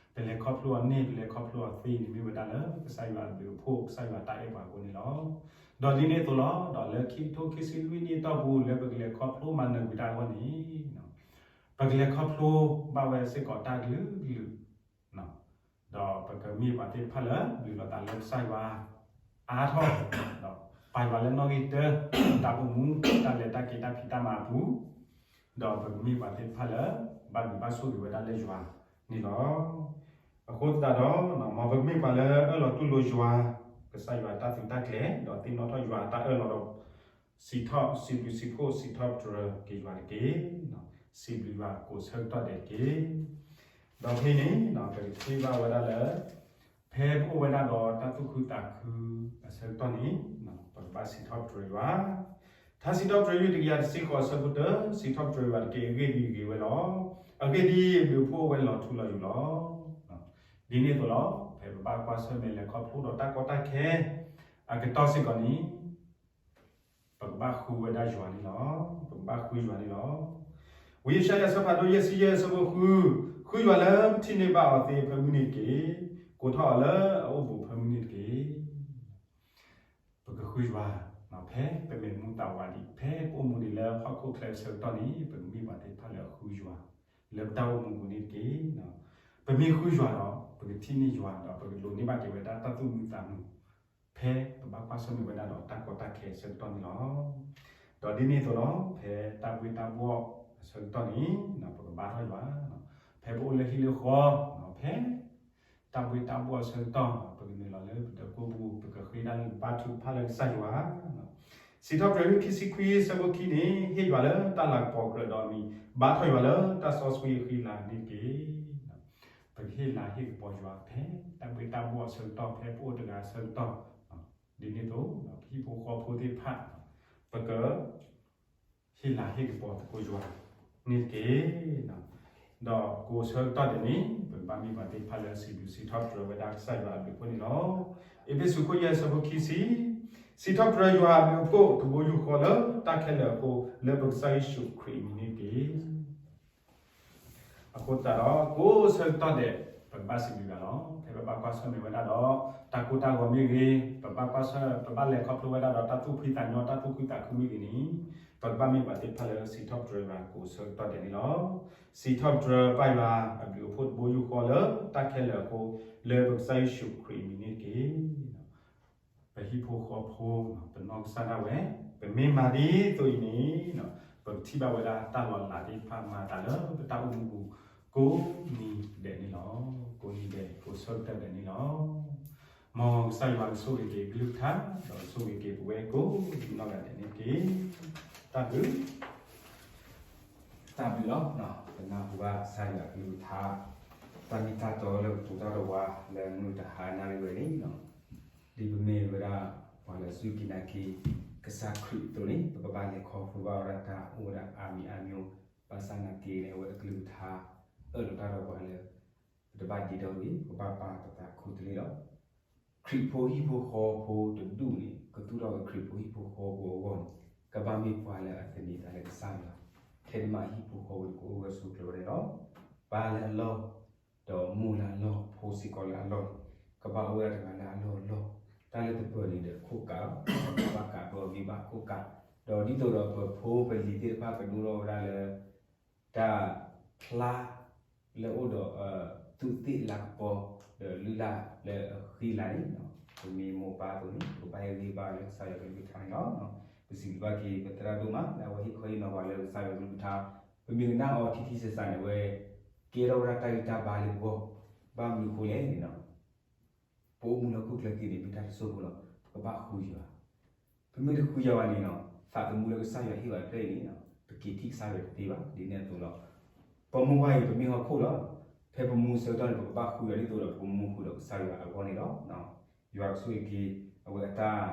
န့ၣ် ပလဲၤခီဖျိအီၤန့ၣ် ပလဲၤခီဖျိအီၤသ့န့ၣ် မ့ၢ်ဝဲဒၣ်လၢကစၢ်ယွၤအဘျုးအဖှိၣ် ကစၢ်ယွၤတၢ်အဲၣ်ပှၤအဃိန့ၣ်လီၤ. ဒီးဒ်န့ၣ်အသိးလီၤ, ဒီးလၢခံကထိခံဆံလွံၢ်နံၣ်အတီၢ်ပူၤ လၢပကလဲၤခီဖျိမၤနၢၤကွံာ်တၢ်အဂီၢ်န့ၣ် ပကလဲၤခီဖျိဘၣ်ဝဲစ့ၢ်ကီးတၢ်ကလုာ်ကလုာ် ဒီးပကမ့ၢ်ပှၤသ့ၣ်တဖၣ်လၢ လုၢ်လီၤသးလၢကစၢ်ယွၤအါထီၣ်, ဒီးပာ်ယွၤလၢနီၣ်ဂံၢ်တၢ, တၢ်အိၣ်မူ, တၢ်လဲၤတၢ်က့ၤတၢ်ဖံးတၢ်မၤအပူၤ, ဒီးပကမ့ၢ်ပှၤသ့ၣ်တဖၣ်လၢ ဘၣ်ဘျုးဘၣ်ဆိၣ်ဂ့ၤဝဲဒၣ်လၢယွၤန့ၣ်လီၤ. အဃိသတးဒီး မ်ပကမ့ၢ်ပှၤလၢအၢၣ်လီၤတူၢ်လိာ်ယွၤ, ကစၢ်ယွၤတၢ်သုးတၢ်ကျဲၤ, ဒီးသ့ၣ်နီၣ်ထီၣ်ယွၤအတၢ်အၢၣ်လီၤဒီး စံးထီၣ်စံးဘျုးစံးဖှိၣ်စံးထီၣ်ပတြၢၤက့ၤယွၤတက့ၢ်. စံးဘျုးယွၤကိးဆၢကတီၢ်ဒဲးတက့ၢ်. ဒီးဖဲအံၤန့ၣ် ပကထံၣ်ဘၣ်ဝဲဒၣ်လၢ ဖဲပအိၣ်ဝဲဒၣ်ဒီးတၢ်သူၣ်ခုသးခုအဆၢကတီၢ်န့ၣ် ပကဘၣ်စံးထီၣ်ပတြၢၤယွၤ. ထါစံးထီၣ်ပတြၢၤယွၤတဆံဃိးအဆၢဖိတၢ စံးထီၣ်ပတြၢၤယွၤတက့ၢ်. အဂ့ၢ်ဒ်အံၤဂ့ၤဝဲလီၤ. အဂ့ၢ်ဒ်အံၤ အဘျုးအဖှိၣ်အိၣ်ဝဲလီၤထူလီၤယိာ်လီၤ. ဒ်န့ၣ်အသိးလီၤ, ဖဲပဘၣ်ကွၢ်ဆၢၣ်မဲာ်လဲၤခီဖျိဒီးတၢ်ကီတၢ်ခဲအကတီၢ်စ့ၢ်ကီးန့ၣ် ပကဘၣ်ဃုဝဲဒၣ်ယွၤန့ၣ်လီၤ. ပကဘၣ်ဃုယွၤန့ၣ်လီၤ. ဝံယၡါယၤအဆၢဖးဒိၣ်ယဲၢ်ဆံယဲၢ်အဆၢဖိဃု, ဃုယွၤလၢပထံၣ်န့ၢ်ဘၣ်အီၤသ့ဖၢမုၢ်န့ၣ်တက့ၢ်. ကိးထီၣ်အီၤလၢအအိၣ်ဘူးဖၢမုၢ်န့ၣ်တက့ၢ်. ပကဃုယွၤ ဖဲပမ့ၢ်မူသးဝးဒံး, ဖဲပအိၣ်မူဒံးလၢဟီၣ်ခိၣ်ချၢအဆၢကတီၢ်န့ၣ် ပကမ့ၢ်ပှၤသ့ၣ်တဖၣ်လၢအဃုယွၤ လၢပတၢ်အိၣ်မူပူၤန့ၣ်တက့ၢ်. ပမ့ၢ်ဃုယွၤဒီး ပကထံၣ်န့ၢ်ယွၤဒီး ပကဒိးန့ၢ်ဘၣ်က့ၤဝဲဒၣ်တၢ်သူၣ်မံသးမုာ် ဖဲပဘၣ်ကွၢ်ဆၢၣ်မဲာ်ဝဲဒၣ်ဒီးတၢ်ကီတၢ်ခဲအဆၢကတီၢ်န့ၣ်လီၤ. ဒီးဒ်န့ၣ်အသိးလီၤ, ဖဲတၢ်ဘှ့ၣ်တၢ်ဘှီၣ်အဆၢကတီၢ်န့ၣ် ပကဘါထီၣ်ယွၤ, ဖဲပအိၣ်လၢဟံၣ်လၢဃီ, ဖဲ တၢ်ဘှ့ၣ်တၢ်ဘှီၣ်အဆၢကတီၢ် ပကနုာ်လီၤလၢပဒၢးကိၢ်ပူၤ ပကဃ့ဒၣ်လၢဘါထုကဖၣ်လၢကစၢ်ယွၤ. စံးထီၣ်ပတြၢၤယွၤခံဆံခွံအဆၢဖိခံန့ၣ် ဟ့ၣ်ယွၤလၢတၢ်လၤကပီၤကြၢးဒီးအမံၤ, ဘါထီၣ်ယွၤလၢတၢ်စီဆှံအဃံအလၤန့ၣ်တက့ၢ်. ပကဟ့ၣ်လၤဟ့ၣ်ကပီၤယွၤဖဲတၢ်ဘှ့ၣ်တၢ်ဘှီၣ်အဆၢကတီၢ် ဖဲပအိၣ်တဂၤအဆၢကတီၢ်, ဒ်န့ၣ်အသိး ပဟံၣ်ဖိဃီဖိသ့ၣ်တဖၣ် ပက ဟ့ၣ်လၤဟ့ၣ်ကပီၤသကိးယွၤန့ၣ်တက့ၢ်. ဒီးကိးဆၢကတီၢ်ဒဲးန့ၣ် ပကဘၣ်မ့ၢ်ပှၤသ့ၣ်တဖၣ်လၢစံးဘျုးစံးထီၣ်ပတြၢၤဝဲဒၣ်ကစၢ်ယွၤအဘျုးအဖှိၣ်န့ၣ်လီၤ. အ့းဖ့းစူး ခိၣ်ယဲၢ် အဆၢဖိခံဆံ, စံးထီၣ်ပတြၢၤယွၤအဘျုးအဖှိၣ် တဘိယူၢ်ဃီလၢတၢ်ခဲလၢာ်အဃိ လၢပကစၢ်ယ့ၣ်ၡူးခရံာ်အမံၤန့ၣ်တက့ၢ်. အဃိသတးဒီး ကိးဆၢကတီၢ်ဒဲး ပကဘၣ်စံးဘျုးဘၣ်လီၤ. ဖဲပဘၣ်ကွၢ်ဆၢၣ်မဲာ်ဝဲဒၣ်ဒီး တၢ်ကိၢ်တၢ်ဂီၤမ့ၢ်ဂ့ၤ, ပဘၣ်ကွၢ်ဆၢၣ် ပဘၣ်လဲၤခီဖျိဝဲဒၣ်ဒီးတၢ်သူၣ်ဖှံသးညီ တၢ်သူၣ်ခုသးခုမ့ၢ်ဂ့ၤန့ၣ်, ပကဘၣ်မ့ၢ်ပှၤသ့ၣ်တဖၣ်လၢစံးထီၣ်ပတြၢၤယွၤကိးဆၢကတီၢ်ဒဲးန့ၣ်လီၤ. စံးထီၣ်ပတြၢၤပၢ်ယွၤအဘျုးအဖှိၣ်တဘိယူၢ်ဃီလၢတၢ်ခဲလၢာ်အဃိ, လၢပကစၢ်ယ့ၣ်ၡူးခရံာ်အမံၤန့ၣ်တက့ၢ်. ပဟံၣ်ဖိဃီဖိ ပနီၢ်ကစၢ်ဒၣ်ဝဲ, ပမ့ၢ်မၤဒ်သိးအံၤန့ၣ်, ပကထံၣ်ဘၣ်ဝဲဒၣ်တၢ်လီၤလးသ့ၣ်တဖၣ်မၤအသးလၢပတၢ်အိၣ်မူပူၤ ကိးနံၤဒဲးန့ၣ်လီၤ. ကိးနံၤဒဲး ကိးဆၢကတီၢ်ဒဲးန့ၣ်လီၤ. မ်ကစၢ်ယွၤကဆိၣ်ဂ့ၤက့ၤအကလုၢ်ကထါ, ဒီးကဆိၣ်ဂ့ၤက့ၤပဝဲကိးနီၢ်ဂၤဒဲးန့ၣ်တက့ၢ်. တၢ်ဘျုး တၢ်ဘျုးလီၤ. ပနၢ်ဟူဘၣ်ကစၢ်ယွၤအကလုၢ်ကထါ, တၢ်မ့ၢ်တၢ်တီလၢကတိၤတၢ်ဒီးပှၤလၢမုၢ်တဟါနၣ်ရံၣ်ဝဲန့ၣ်, ဒ်ပမ့ၢ်ဝဲဒၣ် ပှၤလၢအစူၢ်က့ၤနာ်က့ၤ ကစၢ်ခရံာ်အသိးန့ၣ်, ပကဘၣ်လဲၤခီဖျိဘၣ်ဝဲဒၣ်တၢ်အိၣ်ဝဲဒၣ်အါမံၤအါမံၤ, ဘၣ်ဆၣ်နာ်က့ၤန့ၣ် အဝဲအကလုၢ်ကထါ အၢၣ်လီၤတၢ်ဒီးပှၤလၢ ပတဘၣ်ဒ်ဒီးဂ့ၤ, ပကဘၣ်ပာ်ပသးခူတလ့လီၤ. ခရံာ်ဖိဟံၣ်ဖိဃီဖိတဒူၣ်န့ၣ် ကသူၣ်ထီၣ်ဝဲခရံာ်ဖိဟံၣ်ဖိဃီဖိအဂီၢ်န့ၣ်, ကဘၣ်မ့ၢ်ပှၤလၢအသန့ၤသးလၢကစၢ်ယွၤ, ထဲန့ၣ်မးဟံၣ်ဖိဃီဖိန့ၣ် ကအိၣ်ဂၢၢ်ဆိးကျၢၤဝဲဒၣ်လီၤ. ပၢ်လၢအလီၢ်, ဒီးမိၢ်လၢအလီၢ်, ဖိစ့ၢ်ကီးလၢအလီၢ်န့ၣ်, ကဘၣ်အိၣ်ဝဲဒၣ်တဂၤလၢအလီၢ်အလီၢ်, တၢ်လၢပပၢၤန့ၣ်ဒီးခိၣ်ကးလီၤ, ဘၣ်ကးဒီးဂ့ၤဘၣ်ခိၣ်ကး, ဒီးဒ်သိးဒီးပဖိပလံၤသ့ၣ်တဖၣ်ကဒိၣ်ထီၣ်ဝဲဒၣ်လၢ တၢ်ဖျါ လၢအိၣ်ဒီး သူးသ့ၣ်လၤကပီၤ ဒီးလုၢ်လၢ်လၢအဃံလၤန့ၣ်, ပမ့ၢ်မိၢ်ပၢ်အသိးန့ၣ် ပကဘၣ်ဟ့ၣ်ဂံၢ်ဘါလၢကစၢ်ယွၤကလုၢ်ကထါန့ၣ်လီၤ. ပစံးဘျုးဘၣ်က့ၤပသရၣ်ဒိၣ်မး လၢအဝဲဟ့ၣ်ခီဟ့ၣ်နီၤပှၤလၢကစၢ်ယွၤကလုၢ်ကထါ, ပမ့ၢ်ကနၣ်အီၤထံထံဆးဆးန့ၣ် အဝဲ ကဲထီၣ်ဝဲဒၣ်တၢ်ဂံၢ်တၢ်ဘါလၢပဂီၢ်, ဘၣ်မနုၤအဃိလဲၣ်န့ၣ် ပအိၣ်မူလၢဟီၣ်ခိၣ်ချၢက့ၤန့ၣ် မ့ၢ်တၢ်တစိၢ်ဖိလီၤ. ပကဘၣ်ဃုယွၤ, ပမ့ၢ်တဃုယွၤဘၣ်န့ၣ်လီၤ, သးသမူလၢကစၢ်ယွၤဟ့ၣ်ဝဲတဖျၢၣ်အံၤန့ၣ် ပက့ၤထံၣ်ကစၢ်ယွၤတသ့ဘၣ်. ဒ်န့ၣ်အသိးလီၤ. ပမူဘၣ်အံၤ ပမ့ၢ်ဟီၣ်ခိၣ်လီၤ. ဖဲပမူဆၢကတီၢ်န့ၣ် ပကဘၣ်ဃုယွၤဒ်သိးဒီး ပကမူဃုာ်ဒီးကစၢ်ယွၤအဂီၢ်န့ၣ်လီၤ. ယွၤကဆိၣ်ဂ့ၤက့ၤ အဝဲအတၢ်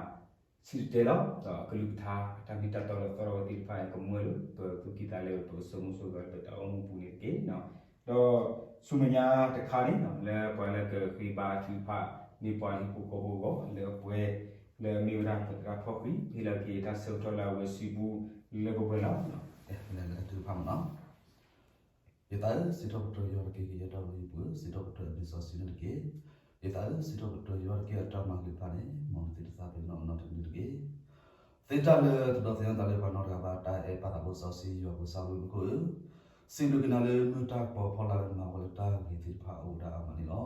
စံၣ်တဲၤတဲလီၤ ဒီးအကလုၢ်ကထါ အတၢ်မ့ၢ်တၢ်တီလၢအသီၣ်ထီၣ်ဝဲသ့ၣ်တဖၣ်န့ၣ် ကမူဝဲလၢပသူၣ်ကံၢ်သးလဲ ပကစိာ်မူစိာ်ဂဲၤလၢပတၢ်အိၣ်မူပူၤန့ၣ်တက့ၢ်. ဒီးဆူမဲာ်ညါတခါန့ၣ် လၢပှၤလၢကဃ့ဘါထုကဖၣ်န့ၢ်ပှၤလၢဟံၣ်ဖိဃီဖိအဂီၢ် လၢအပှဲၤ လၢအမ့ၢ်ဝဲဒၣ်ပသရၣ်ဖီၣ်ဃံ ပဟ့ၣ်လီၤက့ၤတၢ်ဆၢကတီၢ်လၢအဝဲစုပူၤလၢပပှဲၤလီၤ. လၢထုကဖၣ်မးနီၤ. ယသးဧၢ, စံးထီၣ်ပတြၢၤယွၤတက့ၢ်. ကယဲၢ်တၢ်ဘျုးယပှဲၤ, စံးထီၣ်ပတြၢၤလံာ်စီဆှံန့ၣ်တက့ၢ်. ယသးဧၢ, စံးထီၣ်ပတြၢၤယွၤတက့ၢ်. အတၢ်မၤဂ့ၤတဖၣ်န့ၣ် မ်နသ့တသးပ့ၤနီၣ်နီတမံၤတက့ၢ်. သ့တၢ်လၢတဒီသ့ၣ်ညါသးလၢပှၤနီတဂၤဘၣ် တၢ်အဲၣ်ပၢ်သးဘိစီဆှံယွၤပူၤစၢ်ဝဲပခိၣ်ဧၢ, စံးဘျုးက့ၤနၤလၢမုၢ်တၢ်ကပီၤဖီလာ်လၢနမၤပှၤလၢတၢ်ဂ့ၤသ့ၣ်တဖၣ်အအိၣ်ဝဲဒၣ်အါမးန့ၣ်လီၤ.